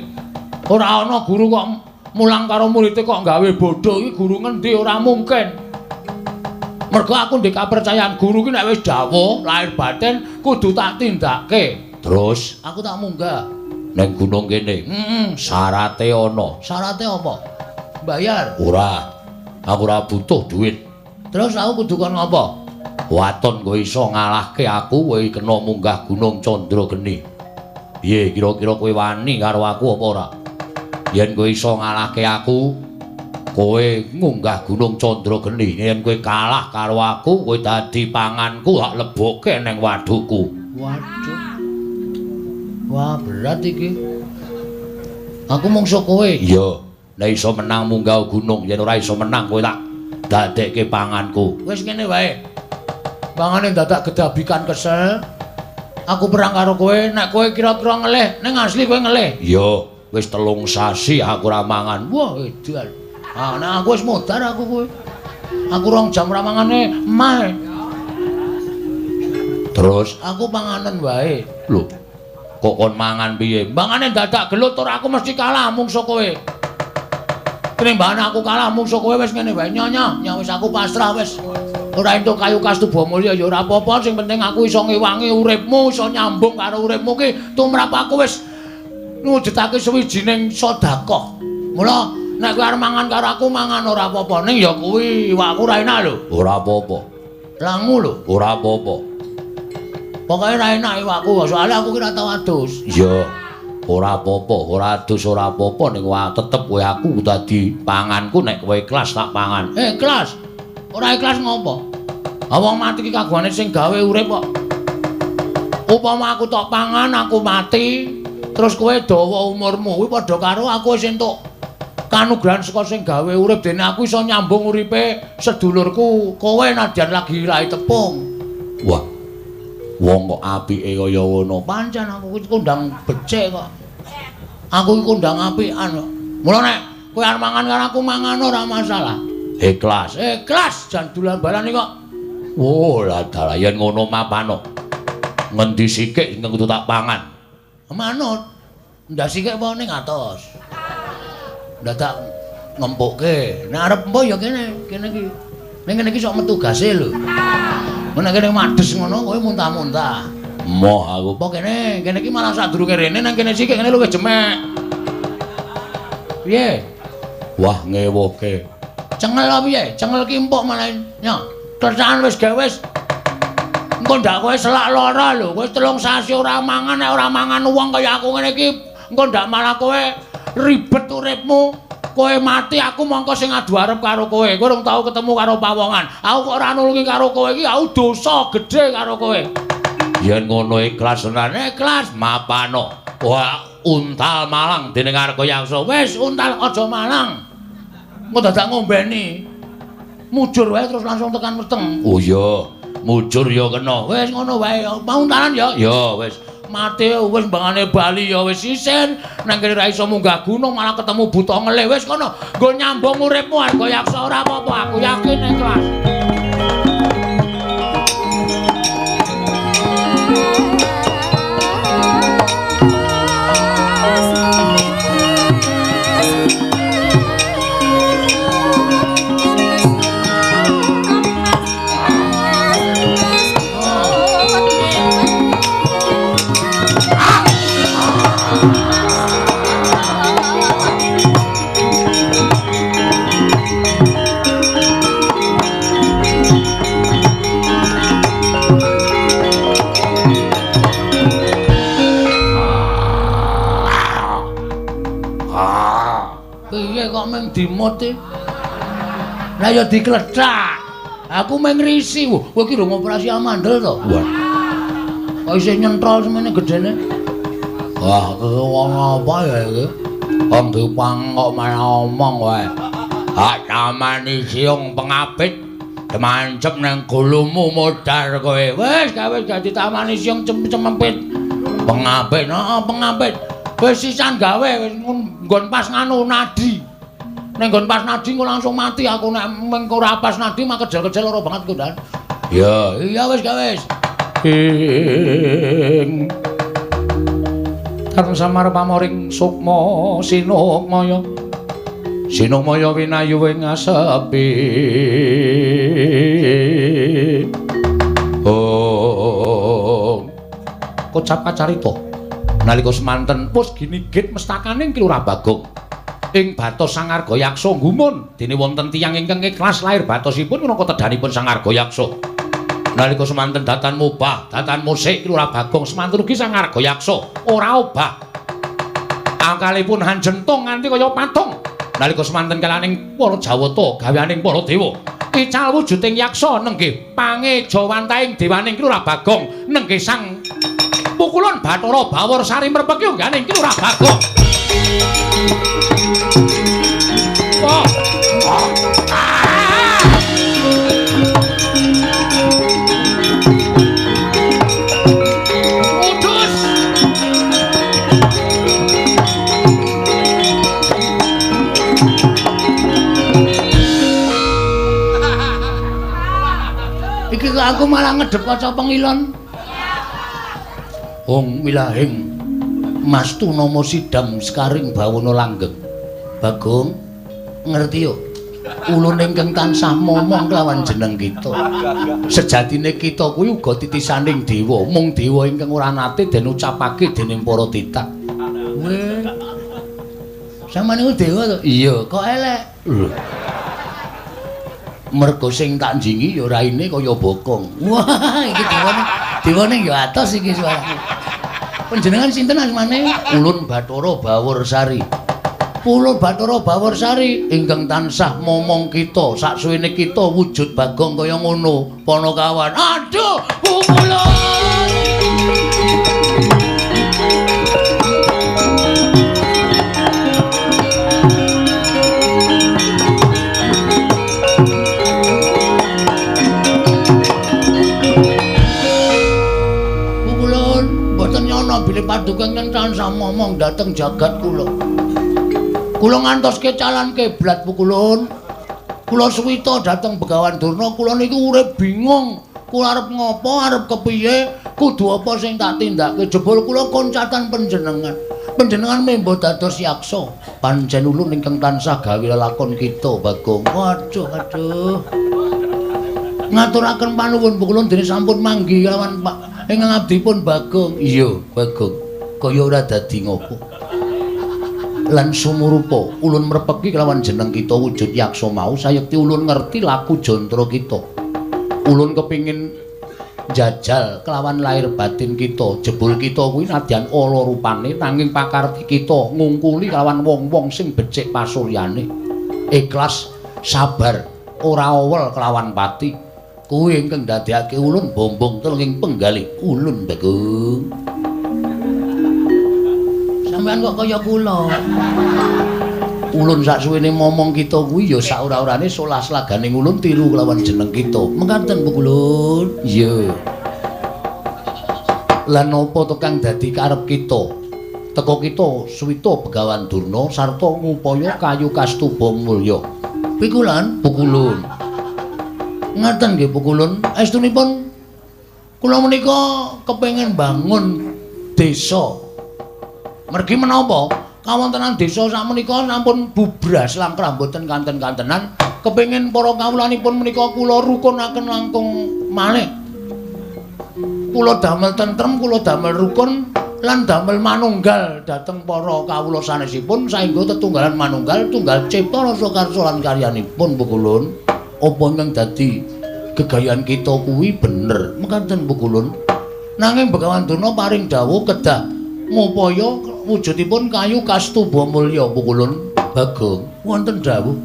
Ora ana guru kok mulang karo muridé kok gawe bodho iki guru ngendi ora mungkin. Mergo aku ndek kapercayaan guru ki nek wis dawuh lahir batin kudu tak tindake. Terus aku tak munggah ning gunung kene. Heeh, syarate ana. Syarate apa? Bayar? Ora. Aku ora butuh duit. Terus aku kudu kon ngopo? Waton kowe iso ngalahke aku, kowe kena munggah Gunung Candrageni. Piye kira-kira kowe wani karo aku apa ora? Yen kowe iso ngalahke aku, kowe ngunggah Gunung Candrageni. Yen kowe kalah karo aku, kowe dadi panganku, tak lebokke ning wadhuku. Waduh. Wah, berat iki. Aku mungsuh kowe. Iya, nek iso menang munggah gunung, yen ora iso menang kowe tak dadekke panganku. Wis ngene wae. Pangane dadak gedabikan kesel. Aku perang karo kowe, nek kowe kira-kira ngelih, ning asli kowe ngelih. Iya. Wis 3 sasi aku ora mangan. Wah, edan. Ah, nek aku wis modar aku kowe. Aku 2 jam ora mangane emah. Terus aku panganen wae. Lho, kok kon mangan piye? Mangane dadak gelut ora aku mesti kalah mungsuh kowe. Tinimbangane aku kalah mungsuh kowe wis ngene wae. Nyonya, nya wis aku pasrah wis. Ora entuk kayu Kastuba Mulya ya ora apa-apa, sing penting aku iso ngewangi uripmu, iso nyambung karo uripmu ki tumrap aku wis ngujudake suwijining sedekah. Mula nek kowe arep mangan karo aku mangan ora apa-apa, ning ya kuwi iwakku ora enak lho. Ora apa-apa. Langu lho, ora apa-apa. Pokoke ora enak iwakku, soalé aku ki ora tau adus. Iya. Ora apa-apa, ora adus ora apa-apa ning tetep kowe aku dadi panganku nek kowe ikhlas tak pangan. Ikhlas. Ora ikhlas ngopo? Ah wong mati ki kagungane sing gawe urip kok. Upama aku tok pangan aku mati, terus kowe dawa umurmu kuwi padha karo aku wis entuk kanugrahan saka sing gawe urip, dene aku iso nyambung uripe sedulurku kowe nadyan lagi rai tepung. Wah. Wong kok apike kaya ngono. Pancen aku kuwi kondang becik kok. Aku iki kondang apikan kok. Mula nek kowe arep mangan karo aku mangan ora masalah. Ikhlas, ikhlas jan dolan balane kok. Oh, lah dalah yen ngono mapano. Ngendi sikik ingkang kudu tak pangan? Manut. Ndak sikik apa ning atos. Dadak ngempukke. Nek arep empo ya kene, kene iki. Ning kene iki sok metu gase lho. Nek kene mades ngono kowe muntah-muntah. Moh aku apa kene, kene iki malah sadurunge rene nang kene sikik kene luwih jemek. Piye? Wah ngewuhke. Cengel apa piye? Cengel ki empuk malah. Nyo, kerjaan wis gawe wis. Engko ndak kowe selak lara lho, kowe 3 sasi ora mangan, nek ora mangan wong kaya aku ngene iki, engko ndak malah kowe ribet uripmu. Kowe mati aku mongko sing adu arep karo kowe. Kowe urung tau ketemu karo pawongan. Aku kok ora nulungi karo kowe iki, aku dosa gedhe karo kowe. Yen ngono ikhlas tenan, ikhlas mapano. Wah, untal malang dening Argayaksa. Wis untal aja malang. Engko dadak ngombeni. Mujur wae terus langsung tekan weteng. Oh iya, mujur ya kena. Wis ngono wae, mau untalan ya? Ya wis. Mati wis mbangane bali ya wis isin. Nang kene ra iso munggah gunung malah ketemu buta ngelih. Wis kono, nggo nyambung uripmu Argayaksa ora apa-apa, aku yakin ikhlas. Dimot e. Lah ya diklethak. Aku mung ngrisi. Wah, kowe iki rung operasi amandel to? Wah. Kok isih nyentrol semene gedene. Wah, wong apa ya iki? Wong dipang kok malah omong wae. Hak tamani siung pengapit demancep nang gulumu modar kowe. Wis gawe dadi tamani siung cemempit. Pengapit, heeh, pengapit. Wis sisan gawe wis nggon pas nganu nadi. Nek nggon pas nadi engko langsung mati aku nek mengko ora pas nadi mah kejel-kejel lara banget ku ndan. Ya, iya wis gawe wis. Ing Tarung samar pamoring sukma sinukmaya. Sinukmaya winayu ing asepi. Oh. Kocap kacarita nalika semanten pus ginigit mestakaning Ki Lurah Bagong. Ing batos Sang Argayaksa gumun dene wonten tiyang ingkang ikhlas lair batosipun minangka tedhanipun Sang Argayaksa. Nalika semanten datan mubah, datan musik Ki Lurah Bagong semanten ugi Sang Argayaksa ora obah. Angkalipun hanjentung nganti kaya patung. Nalika semanten kalaning para Jawata gaweaning para dewa. Ical wujuding yaksa nenggih pangejawantaing dewaning Ki Lurah Bagong nenggih sang pukulun Bathara Bawor Sari mrepeki ungganing Ki Lurah Bagong. Oh. Oh. Ah. Udus. Iki kok aku malah ngedep kaca pengilon. Wong wilahing Mastu nama sidam sekaring bawana langgeng. Bagong ngerti yo. Ulun ingkang tansah momong kelawan jeneng kita. Sejatine kita kuwi uga titisaning dewa, mung dewa ingkang ora nate den ucapake dening para titah. Weh. Sampeyan niku dewa to? Iya, kok elek. Lho. Mergo sing tak njingi ya raine kaya bokong. Wah, iki dewane, dewane ya atos iki suarane. Panjenengan sinten asmane? Ulun Bathara Baworsari. Ulun Bathara Baworsari ingkang tansah momong kita saksuwene kita wujud Bagong kaya ngono, Panakawan. Aduh, pukulun. Paduka ingkang tansah momong dhateng jagat kula. Kula ngantos kecalan kiblat Pukulun. Kula suwita dhateng Begawan Durna, kula niku urip bingung. Kula arep ngopo, arep kepiye, kudu apa sing tak tindakake. Jebul kula koncatan panjenengan. Panjenengan membo dados yaksa. Pancen ulun ingkang tansah gawe lelakon kita, Bagong. Waduh, aduh. Ngaturaken panuwun Pukulun dene sampun manggi kelawan Pak ingkang abdipun Bagong. Iya, Bagong. Kaya ora dadi ngopo. Lan sumurupa ulun mrepeki kelawan jeneng kita wujud yaksa mau sayekti ulun ngerti laku jantara kita. Ulun kepingin jajal kelawan lahir batin kita. Jebul kita kuwi nadyan ala rupane nanging pakarti kita ngungkuli kelawan wong-wong sing becik pasuryane. Ikhlas, sabar, ora owel kelawan pati. Kuwi ingkang ndadekake ulun bombong telung penggalih ulun Bagong. Sampeyan kok kaya kula. Ulun saksuwene momong kita kuwi ya sak ora-orane solah slaganing ulun tiru kelawan jeneng kita. Mekaten Pukulun. Iya. Lan napa to kang dadi karep kita? Teka kita suwita Begawan Durna sarta ngupaya kayu kastuba mulya. Pikulan Pukulun. Ngaten nggih Pukulun. Estunipun kula menika kepengin bangun desa. Mergi menapa? Kawontenan desa sakmenika sampun bubras langkrah mboten kanten-kantenan. Kepengin para kawulanipun menika kula rukunaken langkung malih. Kula damel tentrem, kula damel rukun lan damel manunggal dhateng para kawula sanesipun saengga tetunggalan manunggal tunggal cipta rasa karsa lan karyanipun Pukulun. Apa ingkang dadi gegayan kita kuwi bener? Mekaten Pukulun. Nanging Begawan Durna paring dawuh kedah ngupaya wujudipun kayu kastuba mulya Pukulun. Bagong wonten dawuh.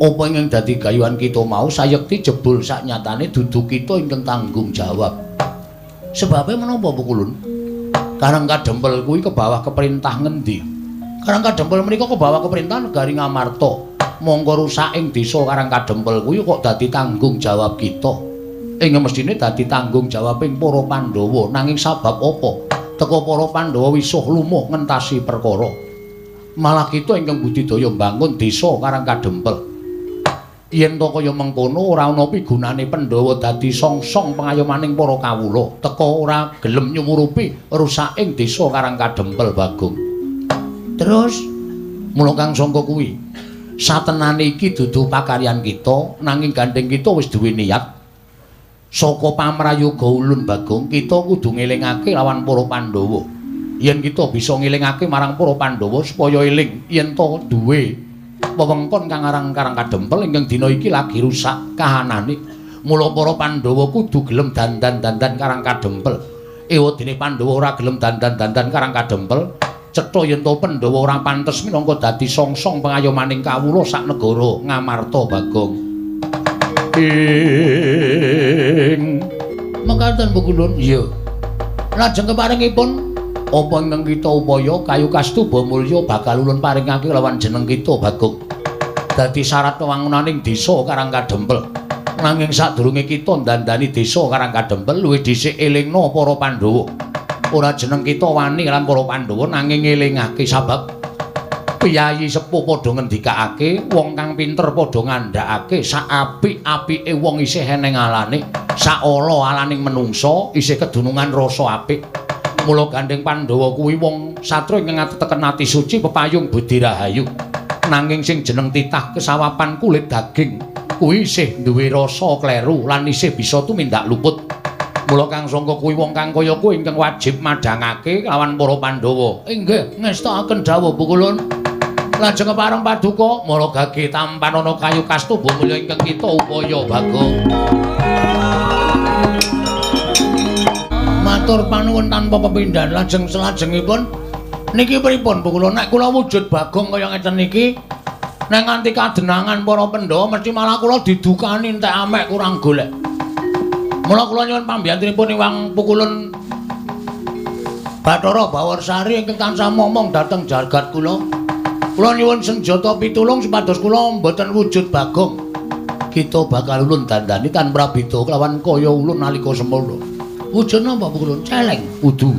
Apa ingkang dadi gayuhan kita mau sayekti jebul saknyatane dudu kita ingkang tanggung jawab. Sebabe menapa Pukulun? Karang Kadempel kuwi kebawah keperintah ngendi? Karang Kadempel menika kebawah keperintah negari Ngamarta. Mongko rusak ing desa Karang Kadempel kuwi kok dadi tanggung jawab kita. Ing mestine dadi tanggung jawabing para Pandhawa. Nanging sabab apa? Teka para Pandhawa wisuh lumuh ngentasi perkara. Malah kita ingkang budidaya mbangun desa Karang Kadempel. Yen to kaya mengkono ora ana pigunane Pandhawa dadi songsong pengayomaning para kawula. Teka ora gelem nyumurupi rusaking desa Karang Kadempel Bagong. Terus mula kang sangka kuwi satenane iki dudu pakaryan kita nanging gandeng kita wis duwe niat. Saka pamrayoga ulun Bagong kita kudu ngelingake lawan para Pandhawa. Yen kita bisa ngelingake marang para Pandhawa supaya eling yen to duwe wewengkon kang aran Karang Kadempel ingkang dina iki lagi rusak kahanane. Mula para Pandhawa kudu gelem dandan-dandan Karang Kadempel. Ewadene Pandhawa ora gelem dandan-dandan Karang Kadempel, cetha yen to Pandhawa ora pantes minangka dadi songsong pengayomaning kawula sak negara Ngamarta Bagong. Ing mekaten Pukulun. Iya. Lajeng keparingipun apa ingkang kita upaya kayu kastuba mulya bakal ulun paringake lawan jeneng kita Bagong. Dadi syarat wewangunaning desa Karang Kadempel. Nanging sadurunge kita ndandani desa Karang Kadempel luwih dhisik elingna para Pandhawa. Ora jeneng kita wani lan para Pandhawa nanging ngelingake sabab piyayi sepuh padha ngendikake, wong kang pinter padha ngandhakake sak apik-apike wong isih eneng alane, sak ala-alaning menungsa isih kedunungan rasa apik. Mula gandeng Pandhawa kuwi wong satria ingkang ateteken ati suci pepayung budi rahayu. Nanging sing jeneng titah kesawapan kulit daging kuwi isih duwe rasa kleru lan isih bisa tumindak luput. Mula kang sangka kuwi wong kang kaya kuwi ingkang wajib madhangake lawan para Pandhawa. Inggih, ngestakaken dawuh Pukulun. Lajeng kepareng paduka mara gage tampanana kayu kastuba mulya ingkang kita upaya Bagong. Matur panuwun tanpa pepindhan. Lajeng selajengipun niki pripun Pukulun? Nek kula wujud Bagong kaya ngeten niki nek nganti kadenangan para Pandhawa mesti malah kula didukani entek amek kurang golek. Mula kula nyuwun pambiyantunipun Iwang Pukulun Bathara Bawarsari ingkang tansah momong dhateng jagat kula. Kula nyuwun senjata pitulung supados kula mboten wujud Bagong. Kita bakal ulun dandani tanpa beda kelawan kaya ulun nalika semono. Wujud napa Pukulun? Celeng. Udu.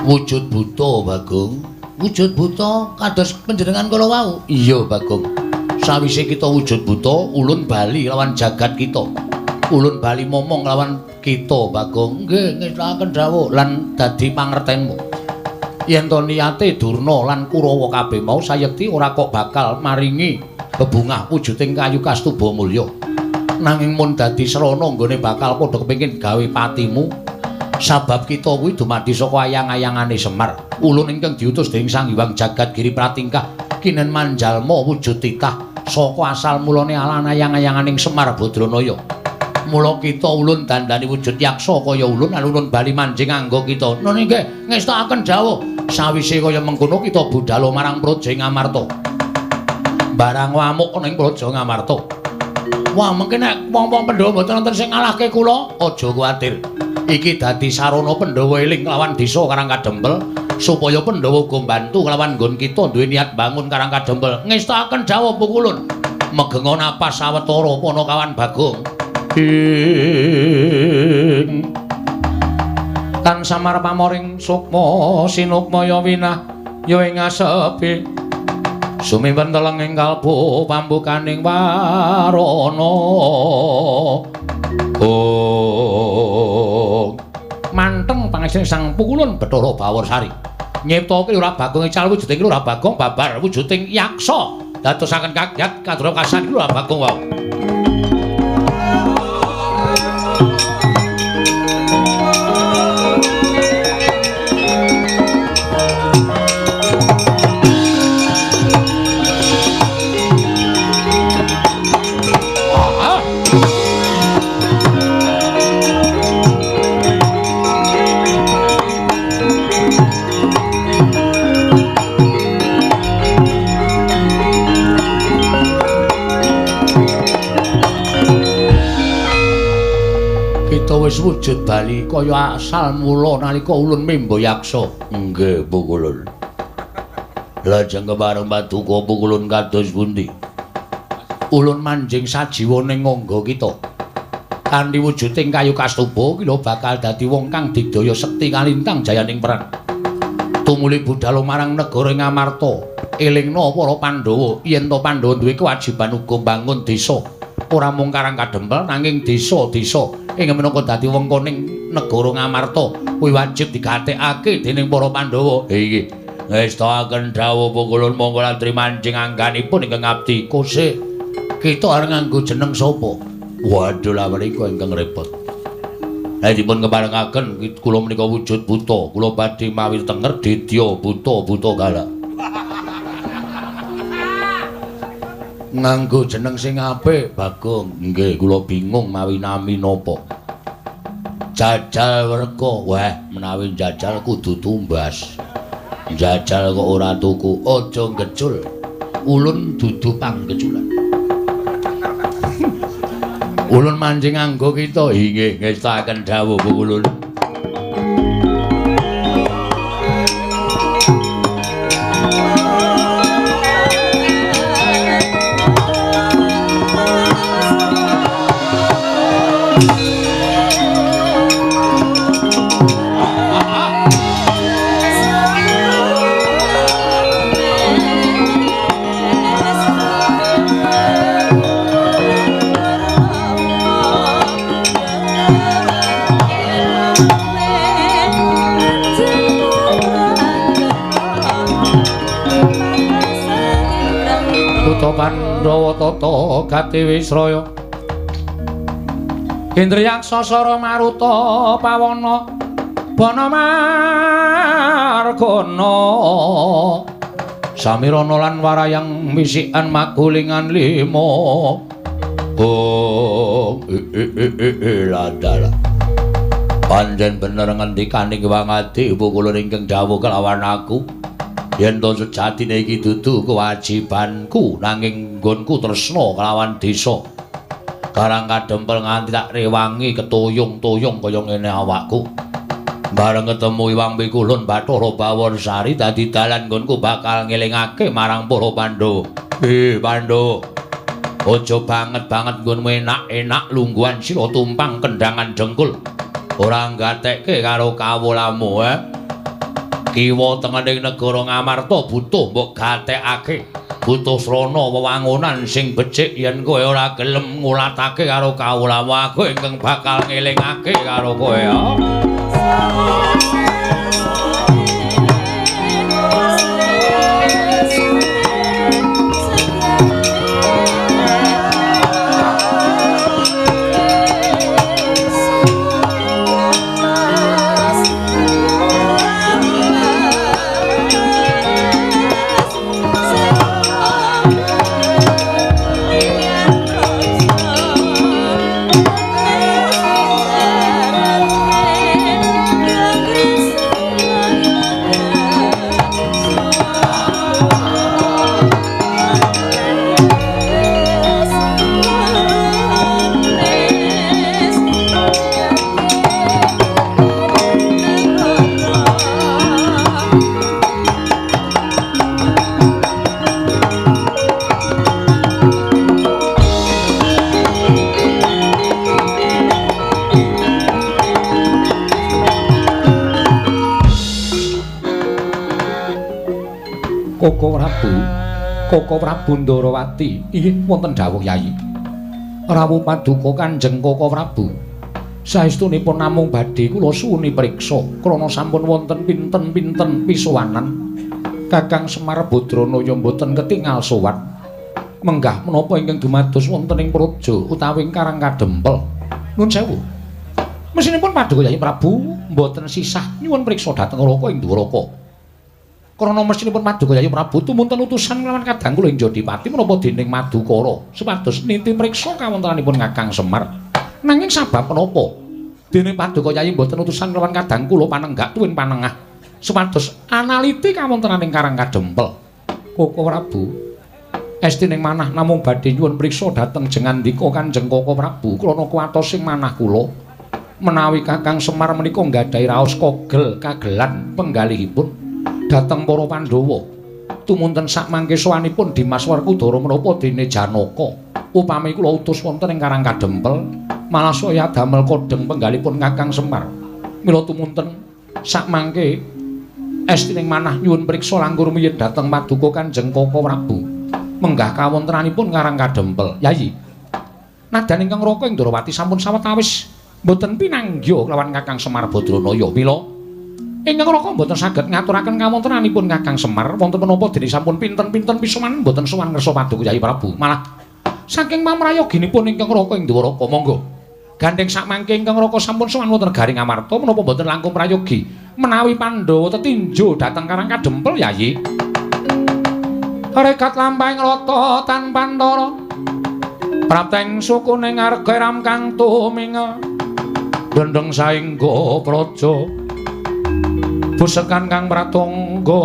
Wujud buta, Bagong. Wujud buta kados panjenengan kala wau. Iya, Bagong. Sawise kita wujud buta, ulun bali lawan jagat kita. Ulun bali momong lawan kita, Bagong. Nggih, ngestakaken dawuh lan dadi pangertenmu. Yen to niate Durna lan Kurawa kabeh mau sayekti ora kok bakal maringi bebungah wujuding kayu kastuba mulya. Nanging mun dadi srana nggone bakal padha kepengin gawe patimu. Sabab kita kuwi dumadi saka ayang-ayangane Semar. Ulun ingkang diutus dening Sang Hyang Jagat Giri Pratingkah kinen manjalma wujud titah saka asal mulane alan ayang-ayanganing Semar Badranaya. Mula kita ulun dandani wujud yaksa kaya ulun alun bali manjing anggo kita. Nun nggih ngestakaken dawuh. Sawise kaya mengkono kita budhal marang Praja Ngamarta. Barang ngamuk ana ing Praja Ngamarta. Wah, mengke nek wong-wong Pandhawa mboten wonten sing ngalahke kula, aja kuwatir. Iki dadi sarana Pandhawa eling lawan desa Karang Kadempel supaya Pandhawa uga mbantu kelawan nggon kita duwe niat bangun Karang Kadempel. Ngestakaken dawuh pukulun. Megenga napas sawetara Panakawan Bagong. Ing tan samar pamoring sukma sinukmaya winah ya ing asepi sumimpen teleng ing kalbu pambukaning warana. Oh, manteng pangesting Sang Pukulun Bathara Bawarsari nyiptake Lurah Bagong ical wujuding Lurah Bagong babar wujuding yaksa dadosaken kagyat kadra kasan Lurah Bagong wau. Wis wujud bali kaya asal mula nalika ulun memba yaksa. Nggih, Pukulun. Lajeng kepareng paduka Pukulun kados pundi? Ulun manjing sajiwa ning ngangga kita. Kanthi wujuding kayu kastuba kila bakal dadi wong kang digdaya sekti kalintang jayaning perang. Tumuli budhal marang negara Ngamarta, elingna para Pandhawa yen to Pandhawa duwe kewajiban uga mbangun desa. Ora mung Karang Kadempel nanging desa-desa ing minangka dadi wengkoning negara Ngamarta kuwi wajib digatekake dening para Pandhawa. Iki ngestakaken dawuh Pukulun monggo lantri manjing angganipun ingkang ngabdi. Kose kita arep nganggo jeneng sapa? Waduh lha menika ingkang repot. Lah dipun keparengaken kula menika wujud buta, kula badhe mawi tenger dedya buta buta galak. Nganggo jeneng sing apik, Bagong. Nggih, kula bingung mawi nami napa. Jajal werka. Wah, menawi jajal kudu tumbas. Jajal kok ora tuku, aja ngecul. Ulun dudu panggeculan. Ulun manjing anggo kita. Inggih, ngestakaken dawuh Pukulun. Pandhawa tata gati wisraya Indriyaksa sara maruta pawana bana margana samirana lan warayang wisikan magulingan lima. Oh, ladala. Pancen bener ngendikane Hyang Adi Pukulun ingkang dawuh kelawan aku. Yen to sejatine iki dudu kewajibanku nanging nggonku tresna kelawan desa Karang Kadempel nganti tak rewangi ketuyung-tuyung kaya ngene awakku. Bareng ketemu Hyang Pikulun Bathara Bawarsari dadi dalan nggonku bakal ngelingake marang para Pandhawa. Pandhawa, aja banget-banget nggonmu enak-enak lungguhan sira tumpang kendangan dengkul. Ora nggatekke karo kawulamu, eh. Kiwa tengening negara Ngamarta butuh mbok gatekake. Butuh srana wewangunan sing becik yen kowe ora gelem ngulatake karo kawulamu aku ingkang bakal ngelingake karo kowe ya. Koko Prabu, Koko Prabu Ndarawati, inggih wonten dawuh Yayi. Rawuh paduka Kanjeng Koko Prabu. Saestunipun namung badhe kula suwuni priksa krana sampun wonten pinten-pinten pisowanan. Kakang Semar Badranaya mboten ketingal sowan. Menggah menapa ingkang dumados wonten ing praja utawi ing Karang Kadempel. Nun sewu. Mesinipun paduka Yayi Prabu mboten sisah nyuwun priksa dhateng Raka ing Dwaraka. Krana mestinipun paduka Yayi Prabu tumunten utusan kelawan kadang kula ing Jodipati menapa dening Madukara supados niti priksa kawontenanipun Kakang Semar. Nanging sabab menapa dening paduka Yayi mboten utusan kelawan kadang kula panenggak tuwin panengah supados analiti kawontenaning Karang Kadempel. Koko Prabu estining manah namung badhe nyuwun priksa dhateng jengandika Kanjeng Koko Prabu krana kuwatos sing manah kula menawi Kakang Semar menika nggadahi raos kogel kagelan penggalihipun dhateng para Pandhawa. Tumunten sakmangke sowanipun Dimas Werkudara menapa dene Janaka. Upami kula utus wonten ing Karang Kadempel, malah saya damel kodheng penggalipun Kakang Semar. Mila tumunten sakmangke estining manah nyuwun priksa langkung rumiyin dhateng paduka Kanjeng Koko Prabu. Menggah kawontenanipun Karang Kadempel. Yayi, nadan ingkang Raka ing Ndrawati sampun sawetawis mboten pinanggih kelawan Kakang Semar Badranaya. Mila ingkang Raka mboten saged ngaturaken kawontenanipun Kakang Semar wonten menapa dene sampun pinten-pinten pisowan mboten sowan ngersa paduka Yayi Prabu. Malah saking pamrayoginipun ingkang Raka ing Dwaraka monggo gandheng sakmangke ingkang Raka sampun sowan wonten negari Ngamarta menapa mboten langkung prayogi menawi Pandhawa tetinjo dhateng Karang Kadempel Yayi. Rekat lampahing rata tanpa antara prapteng sukune ngarga ram kang tumingel dendeng saengga praja busekan kang pratangga,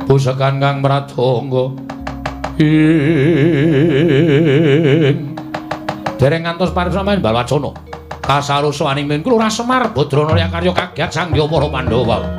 busekan kang pratangga ing dereng ngantos paripsaman Balwacana kasarusaning Lurah Semar Badranaya karya kagiat sangya para Pandhawa.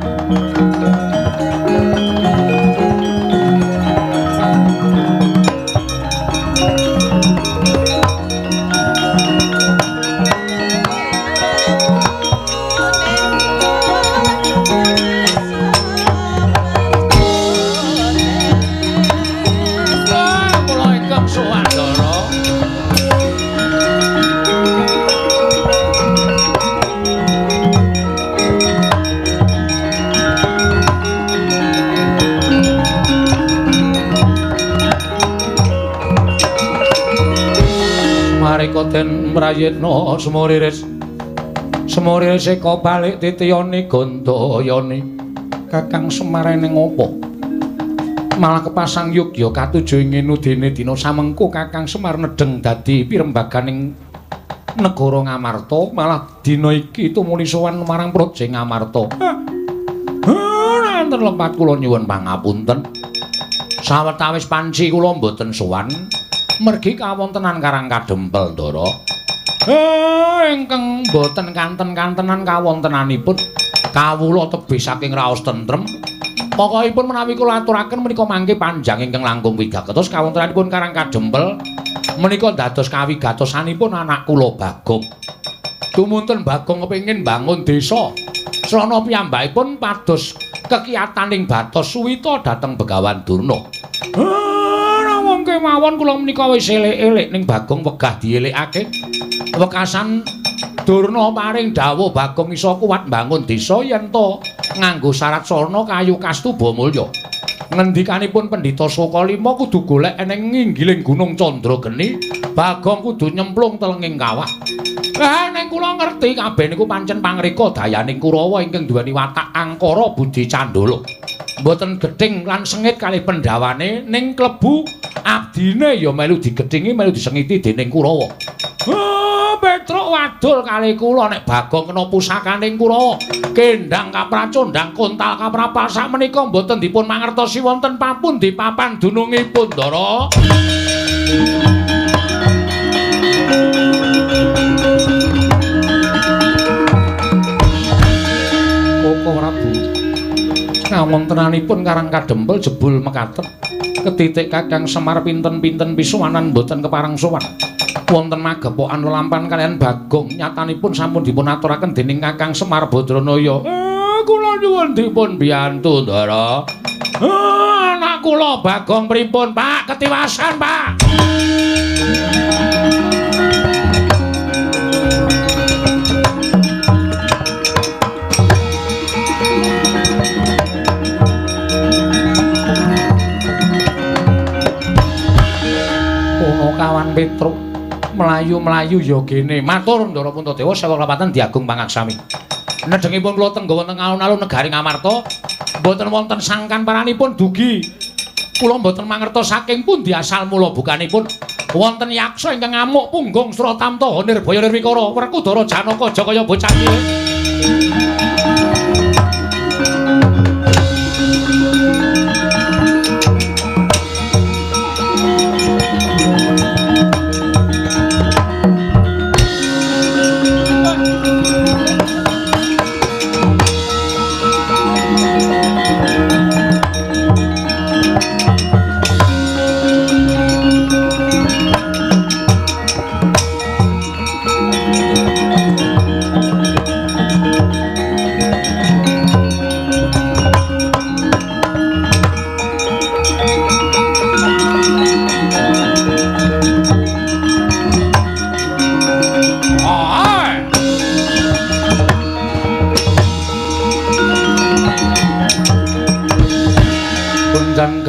Den mrayitna sumuriris sumuriris eka balik titiyane gandayane Kakang Semar ning apa malah kepasang yogya katuju ing nudene dina samengko Kakang Semar nedheng dadi pirembaganing negara Ngamarta malah dina iki tumuli sowan marang praja Ngamarta. Wonten lepat kula nyuwun pangapunten sawetawis panci kula mboten sowan mergi kawontenan Karang Kadempel Ndara. Ingkang boten kanten-kantenan kawontenanipun kawula tebih saking raos tentrem. Pokokipun menawi kula aturaken menika mangke panjang ingkang langkung wigatos kawontenanipun Karang Kadempel menika dados kawigatosanipun anak kula Bagong. Tumunten Bagong kepengin bangun desa Srana piyambakipun pados kekiyataning batos suwita dhateng Begawan Durna. Wong kemawon kula menika wis elek-elek ning Bagong wegah dielekake. Wekasan Durna paring dawuh Bagong iso kuat mbangun desa yen to nganggo syarat sarana kayu kastuba mulya. Ngendikanipun Pendhita Sukalima kudu golek eneng nginggiling Gunung Candrageni, Bagong kudu nyemplung telenging kawah. Lah ning kula ngerti kabeh niku pancen pangreka dayaning Kurawa ingkang duweni watak angkara budi candala. Mboten gething lan sengit kalih pendhawane ning klebu abdine ya melu digethingi melu disengiti dening Kurawa. Petruk wadul kalih kula nek Bagong kena pusakaning Kurawa. Kendhang kapracondhang kontal kaprapal sakmenika mboten dipun mangertosi wonten papundi papan dunungipun, Ndara. Koko Prabu kawontenanipun Karang Kadempel jebul mekaten ketitik Kakang Semar pinten-pinten pisuwanan mboten kepareng sowan. Wonten magepokan lelampan kaliyan Bagong nyatanipun sampun dipun aturaken dening Kakang Semar Badranaya. Kula nyuwun dipun biyantu, Ndara. Anak kula Bagong pripun, Pak? Ketiwasan, Pak. Kawan Petruk mlayu-mlayu ya gene. Matur Ndara Puntadewa sewa klapatan diagung pangaksami. Nedhengipun kula tengga wonten alun-alun negari Ngamarta, mboten wonten sangkan paranipun dugi. Kula mboten mangertos saking pundi asal mula bukanipun. Wonten yaksa ingkang ngamuk punggung Sratamta Nirbaya Nirwikara Werkudara Janaka aja kaya bocah cilik.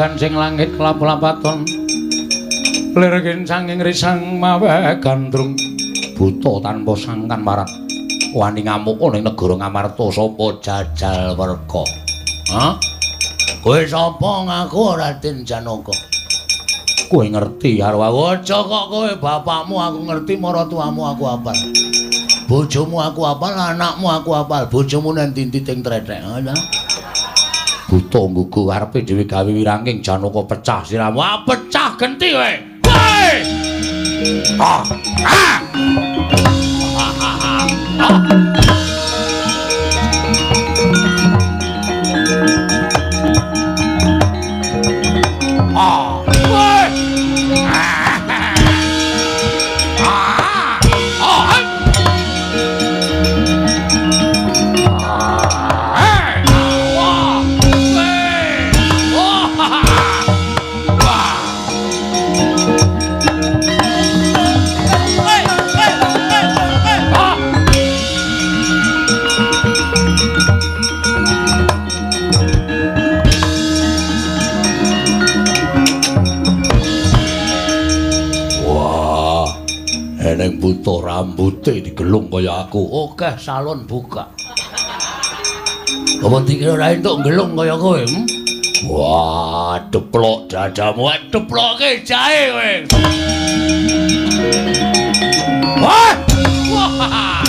Gancing langit kelap-lapaton lir kincanging risang mawe gandrung buta tanpa sangkan marat wani ngamuk ning negara Ngamarta sapa jajal werka. Ha? Kowe sapa ngaku Raden Janaka? Kowe ngerti karo aku aja kok kowe bapakmu aku ngerti maratuamu aku apal. Bojomu aku apal, anakmu aku apal, bojomu nang ndi-ndi ting trethek. Ha? Buta nggugu arepe dhewe gawe wiranging Janaka pecah siramu. Ah, pecah genti kowe. Kowe. Ah. Ah. Ah. Ah. Kowe. Ah. Ah. Eneng buta rambute digelung kaya aku. Oke, salon buka. Apa dikira ora entuk gelung kaya kowe? Wah, deplok dadamu, deploke jahe kowe. Wah! Wah!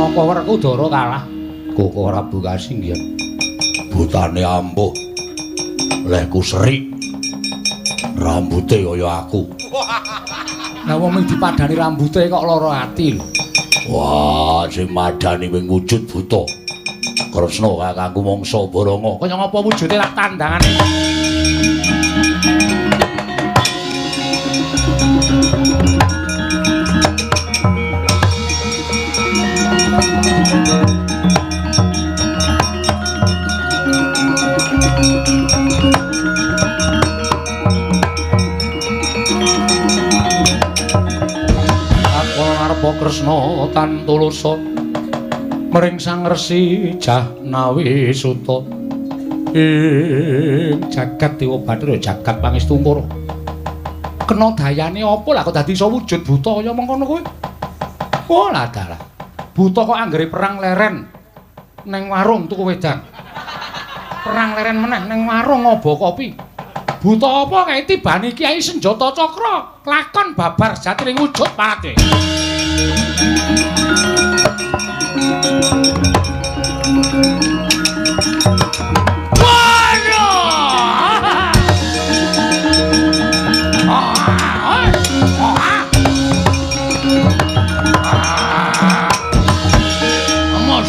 Janaka Werkudara kalah. Koko Prabu kasinggihan. Butane ampuh. Lehku serik. Rambute kaya aku. Lah wong mung dipadani rambute kok lara ati lho. Wah, sing madani wing wujud buta. Kresna kakangku mangsa Baranga. Kaya ngapa wujude tak tandangane. Kresna tan tulusa mring Sang Resi Jahnawi Suta ing jagat Dewa Bathara jagat pangestu Kura. Kena dayane apa lah kok dadi iso wujud buta kaya mengkono kuwi? Oh lah dalah. Buta kok anggere perang leren neng warung tuku wedang. Perang leren meneh neng warung ngobo kopi. Buta apa kae tibane kiai senjata cakra lakon babar jatining wujud pate.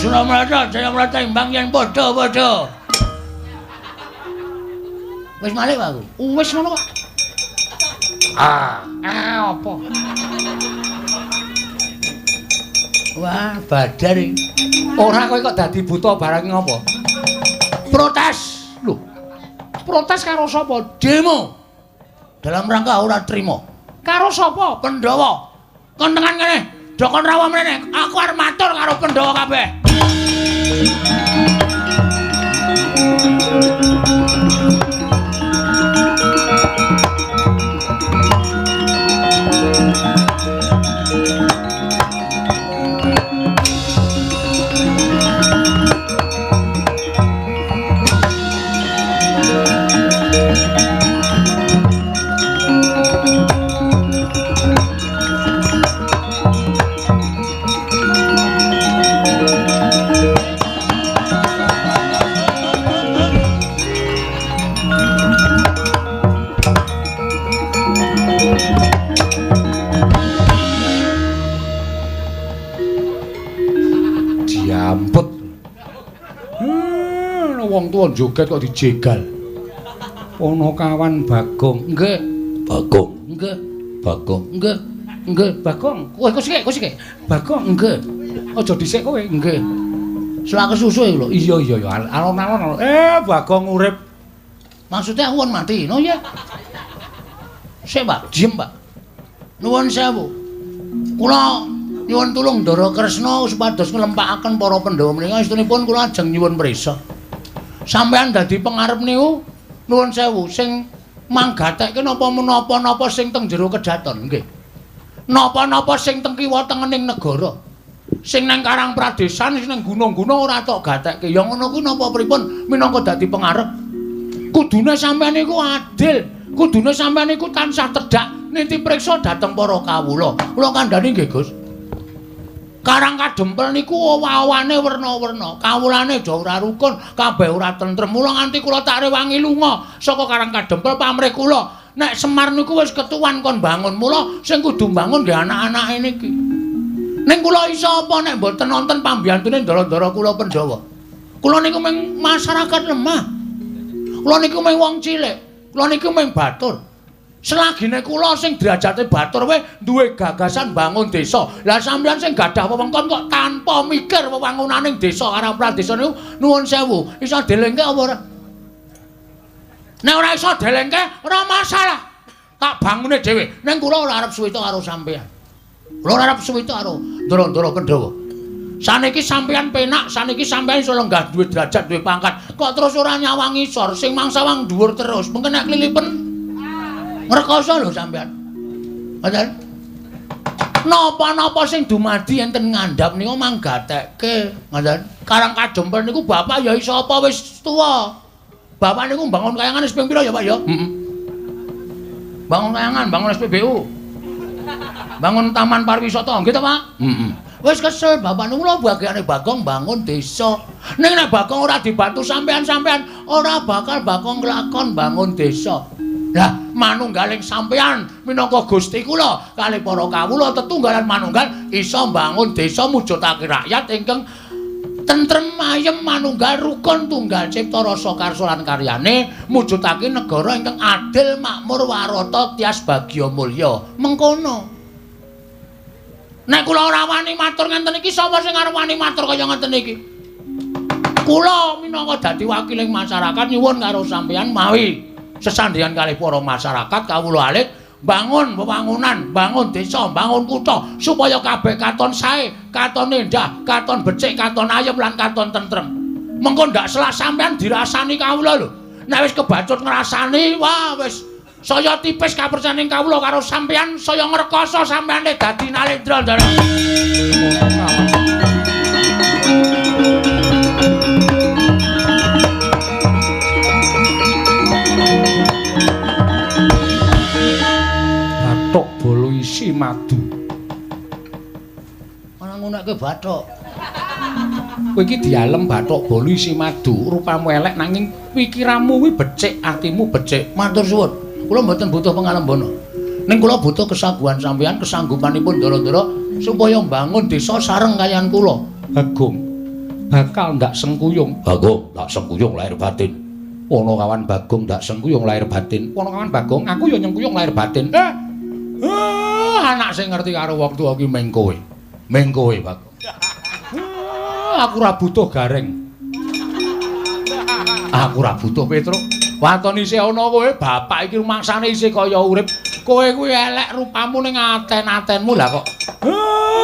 Suramrata, Jayamrata imbang yen padha-padha. Wis malik aku. Wis ngono kok. Ah, apa? Wah, badar iki. Ora kowe kok dadi buta barang ngopo? Protes. Lho. Protes karo sapa? Demo. Dalam rangka ora trima. Karo sapa? Pandhawa. Kon tengan kene. Dokon rawa mrene. Aku arep matur karo Pandhawa kabeh. Diampet. Wong tuwa joget kok dijegal. Ponokawan Bagong. Nggih. Bagong. Nggih. Bagong. Nggih. Nggih, Bagong. Kowe kok sik. Bagong nggih. Aja dhisik kowe. Nggih. Selak kesusu iki lho. Iya iya ya, alon-alon. Bagong urip. Maksudnya aku won mati, no ya. Sik, Pak, diem, Pak. Nuwun sewu. Kula nyuwun tulung Ndara Kresna supados nglempakaken para Pandhawa menika estunipun kula ajeng nyuwun prisa. Sampeyan dadi pengarep niku nuwun sewu sing manggatekke napa menapa-napa sing teng jero kedaton nggih. Napa-napa sing teng kiwa tengening negara. Sing nang Karang Pradesan sing nang gunung-gunung ora tok gatekke. Ya ngono kuwi napa pripun minangka dadi pengarep? Kudune sampeyan niku adil, kudune sampeyan niku tansah tedhak niti priksa dhateng para kawula. Kula kandhani nggih, Gus. Karang Kadempel niku owah-owane werna-werna, kawulane do ora rukun, kabeh ora tentrem. Mula nganti kula tak rewangi lunga saka Karang Kadempel pamrih kula. Nek Semar niku wis ketuwan kon bangun, mula sing kudu bangun nggih anak-anake niki. Ning kula iso apa nek mboten nonton pambiyantune ndara-ndara kula Pandhawa. Kula niku mung masyarakat lemah. Kula niku mung wong cilik, kula niku mung batur. Selagine kula sing derajate batur wae duwe gagasan bangun desa. Lah sampeyan sing gadah wewengkon kok tanpa mikir wewangunaning desa Karang Pradesa niku nuwun sewu, iso delengke apa ora? Nek ora iso delengke ora masalah. Tak bangune dhewe. Ning kula ora arep suwita karo sampeyan. Kula ora arep suwita karo ndara-ndara Pandhawa. Saniki sampeyan penak, saniki sampeyan iso lenggah duwe derajat, duwe pangkat. Kok terus ora nyawang ngisor, sing mangsawang dhuwur terus. Mengke nek klilipen ngrekoso lho sampeyan. Ngoten. Napa-napa sing dumadi enten ngandhap niku manggatekke, ngoten. Karang Kadempel niku bapak ya iso apa wis tuwa. Bapak niku mbangun kayangan wis ping pira ya, Pak ya? Heeh. Bangun kayangan, bangun SPBU. Bangun taman pariwisata, nggih to, Pak? Heeh. Wis kesel bapak niku lho bagiane Bagong bangun desa. Ning nek Bagong ora dibantu sampean-sampean ora bakal Bagong nglakon bangun desa. Lah manunggaling sampean minangka Gusti kula kalih para kawula tetunggalan manunggal iso mbangun desa mujudake rakyat ingkang tentrem ayem manunggal rukun tunggal cipta rasa karsa lan karyane mujudake negara ingkang adil makmur warata tias bagya mulya. Mengkono. Nek kula ora wani matur ngenten iki sapa sing arep wani matur kaya ngenten iki? Kula minangka dadi wakiling masyarakat nyuwun karo sampeyan mawi sesandhingan kalih para masyarakat kawula alit bangun wewangunan, bangun desa, bangun kutha supaya kabeh katon sae, katon endah, katon becik, katon ayem lan katon tentrem. Mengko ndak selak sampeyan dirasani kawula lho. Nek wis kebacut ngrasani, wah wis saya tipis kapercayaning kawula karo sampeyan, saya ngrekoso sampeyane dadi Nalendra, Ndara. Bathok bolo isi madu. Ora ngunekke bathok. Kowe iki dialem bathok bolo isi madu, rupamu elek nanging pikiranmu kuwi becik, atimu becik. Matur suwun. Kula mboten butuh pengalembana. Ning kula butuh kesaguhan sampeyan, kesanggupanipun ndara-ndara supaya mbangun desa sareng kaliyan kula. Bagong bakal ndak sengkuyung. Bagong ndak sengkuyung lahir batin. Ponokawan Bagong ndak sengkuyung lahir batin. Ponokawan Bagong aku ya nyengkuyung lahir batin. Anak sing ngerti karo wong tuwa ki meng kowe. Meng kowe, Bagong. Aku ora butuh gareng. Aku ora butuh Petruk. Waton isih ana kowe, bapak iki rumangsane isih kaya urip. Kowe kuwi elek rupamu ning aten-atenmu lah kok.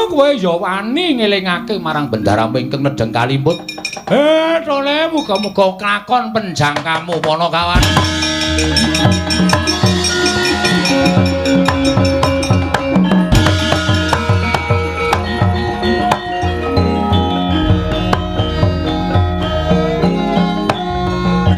Kowe ya wani ngelingake marang bendara ingkang nedheng kalimput. Tole muga-muga klakon penjangkamu Ponokawan.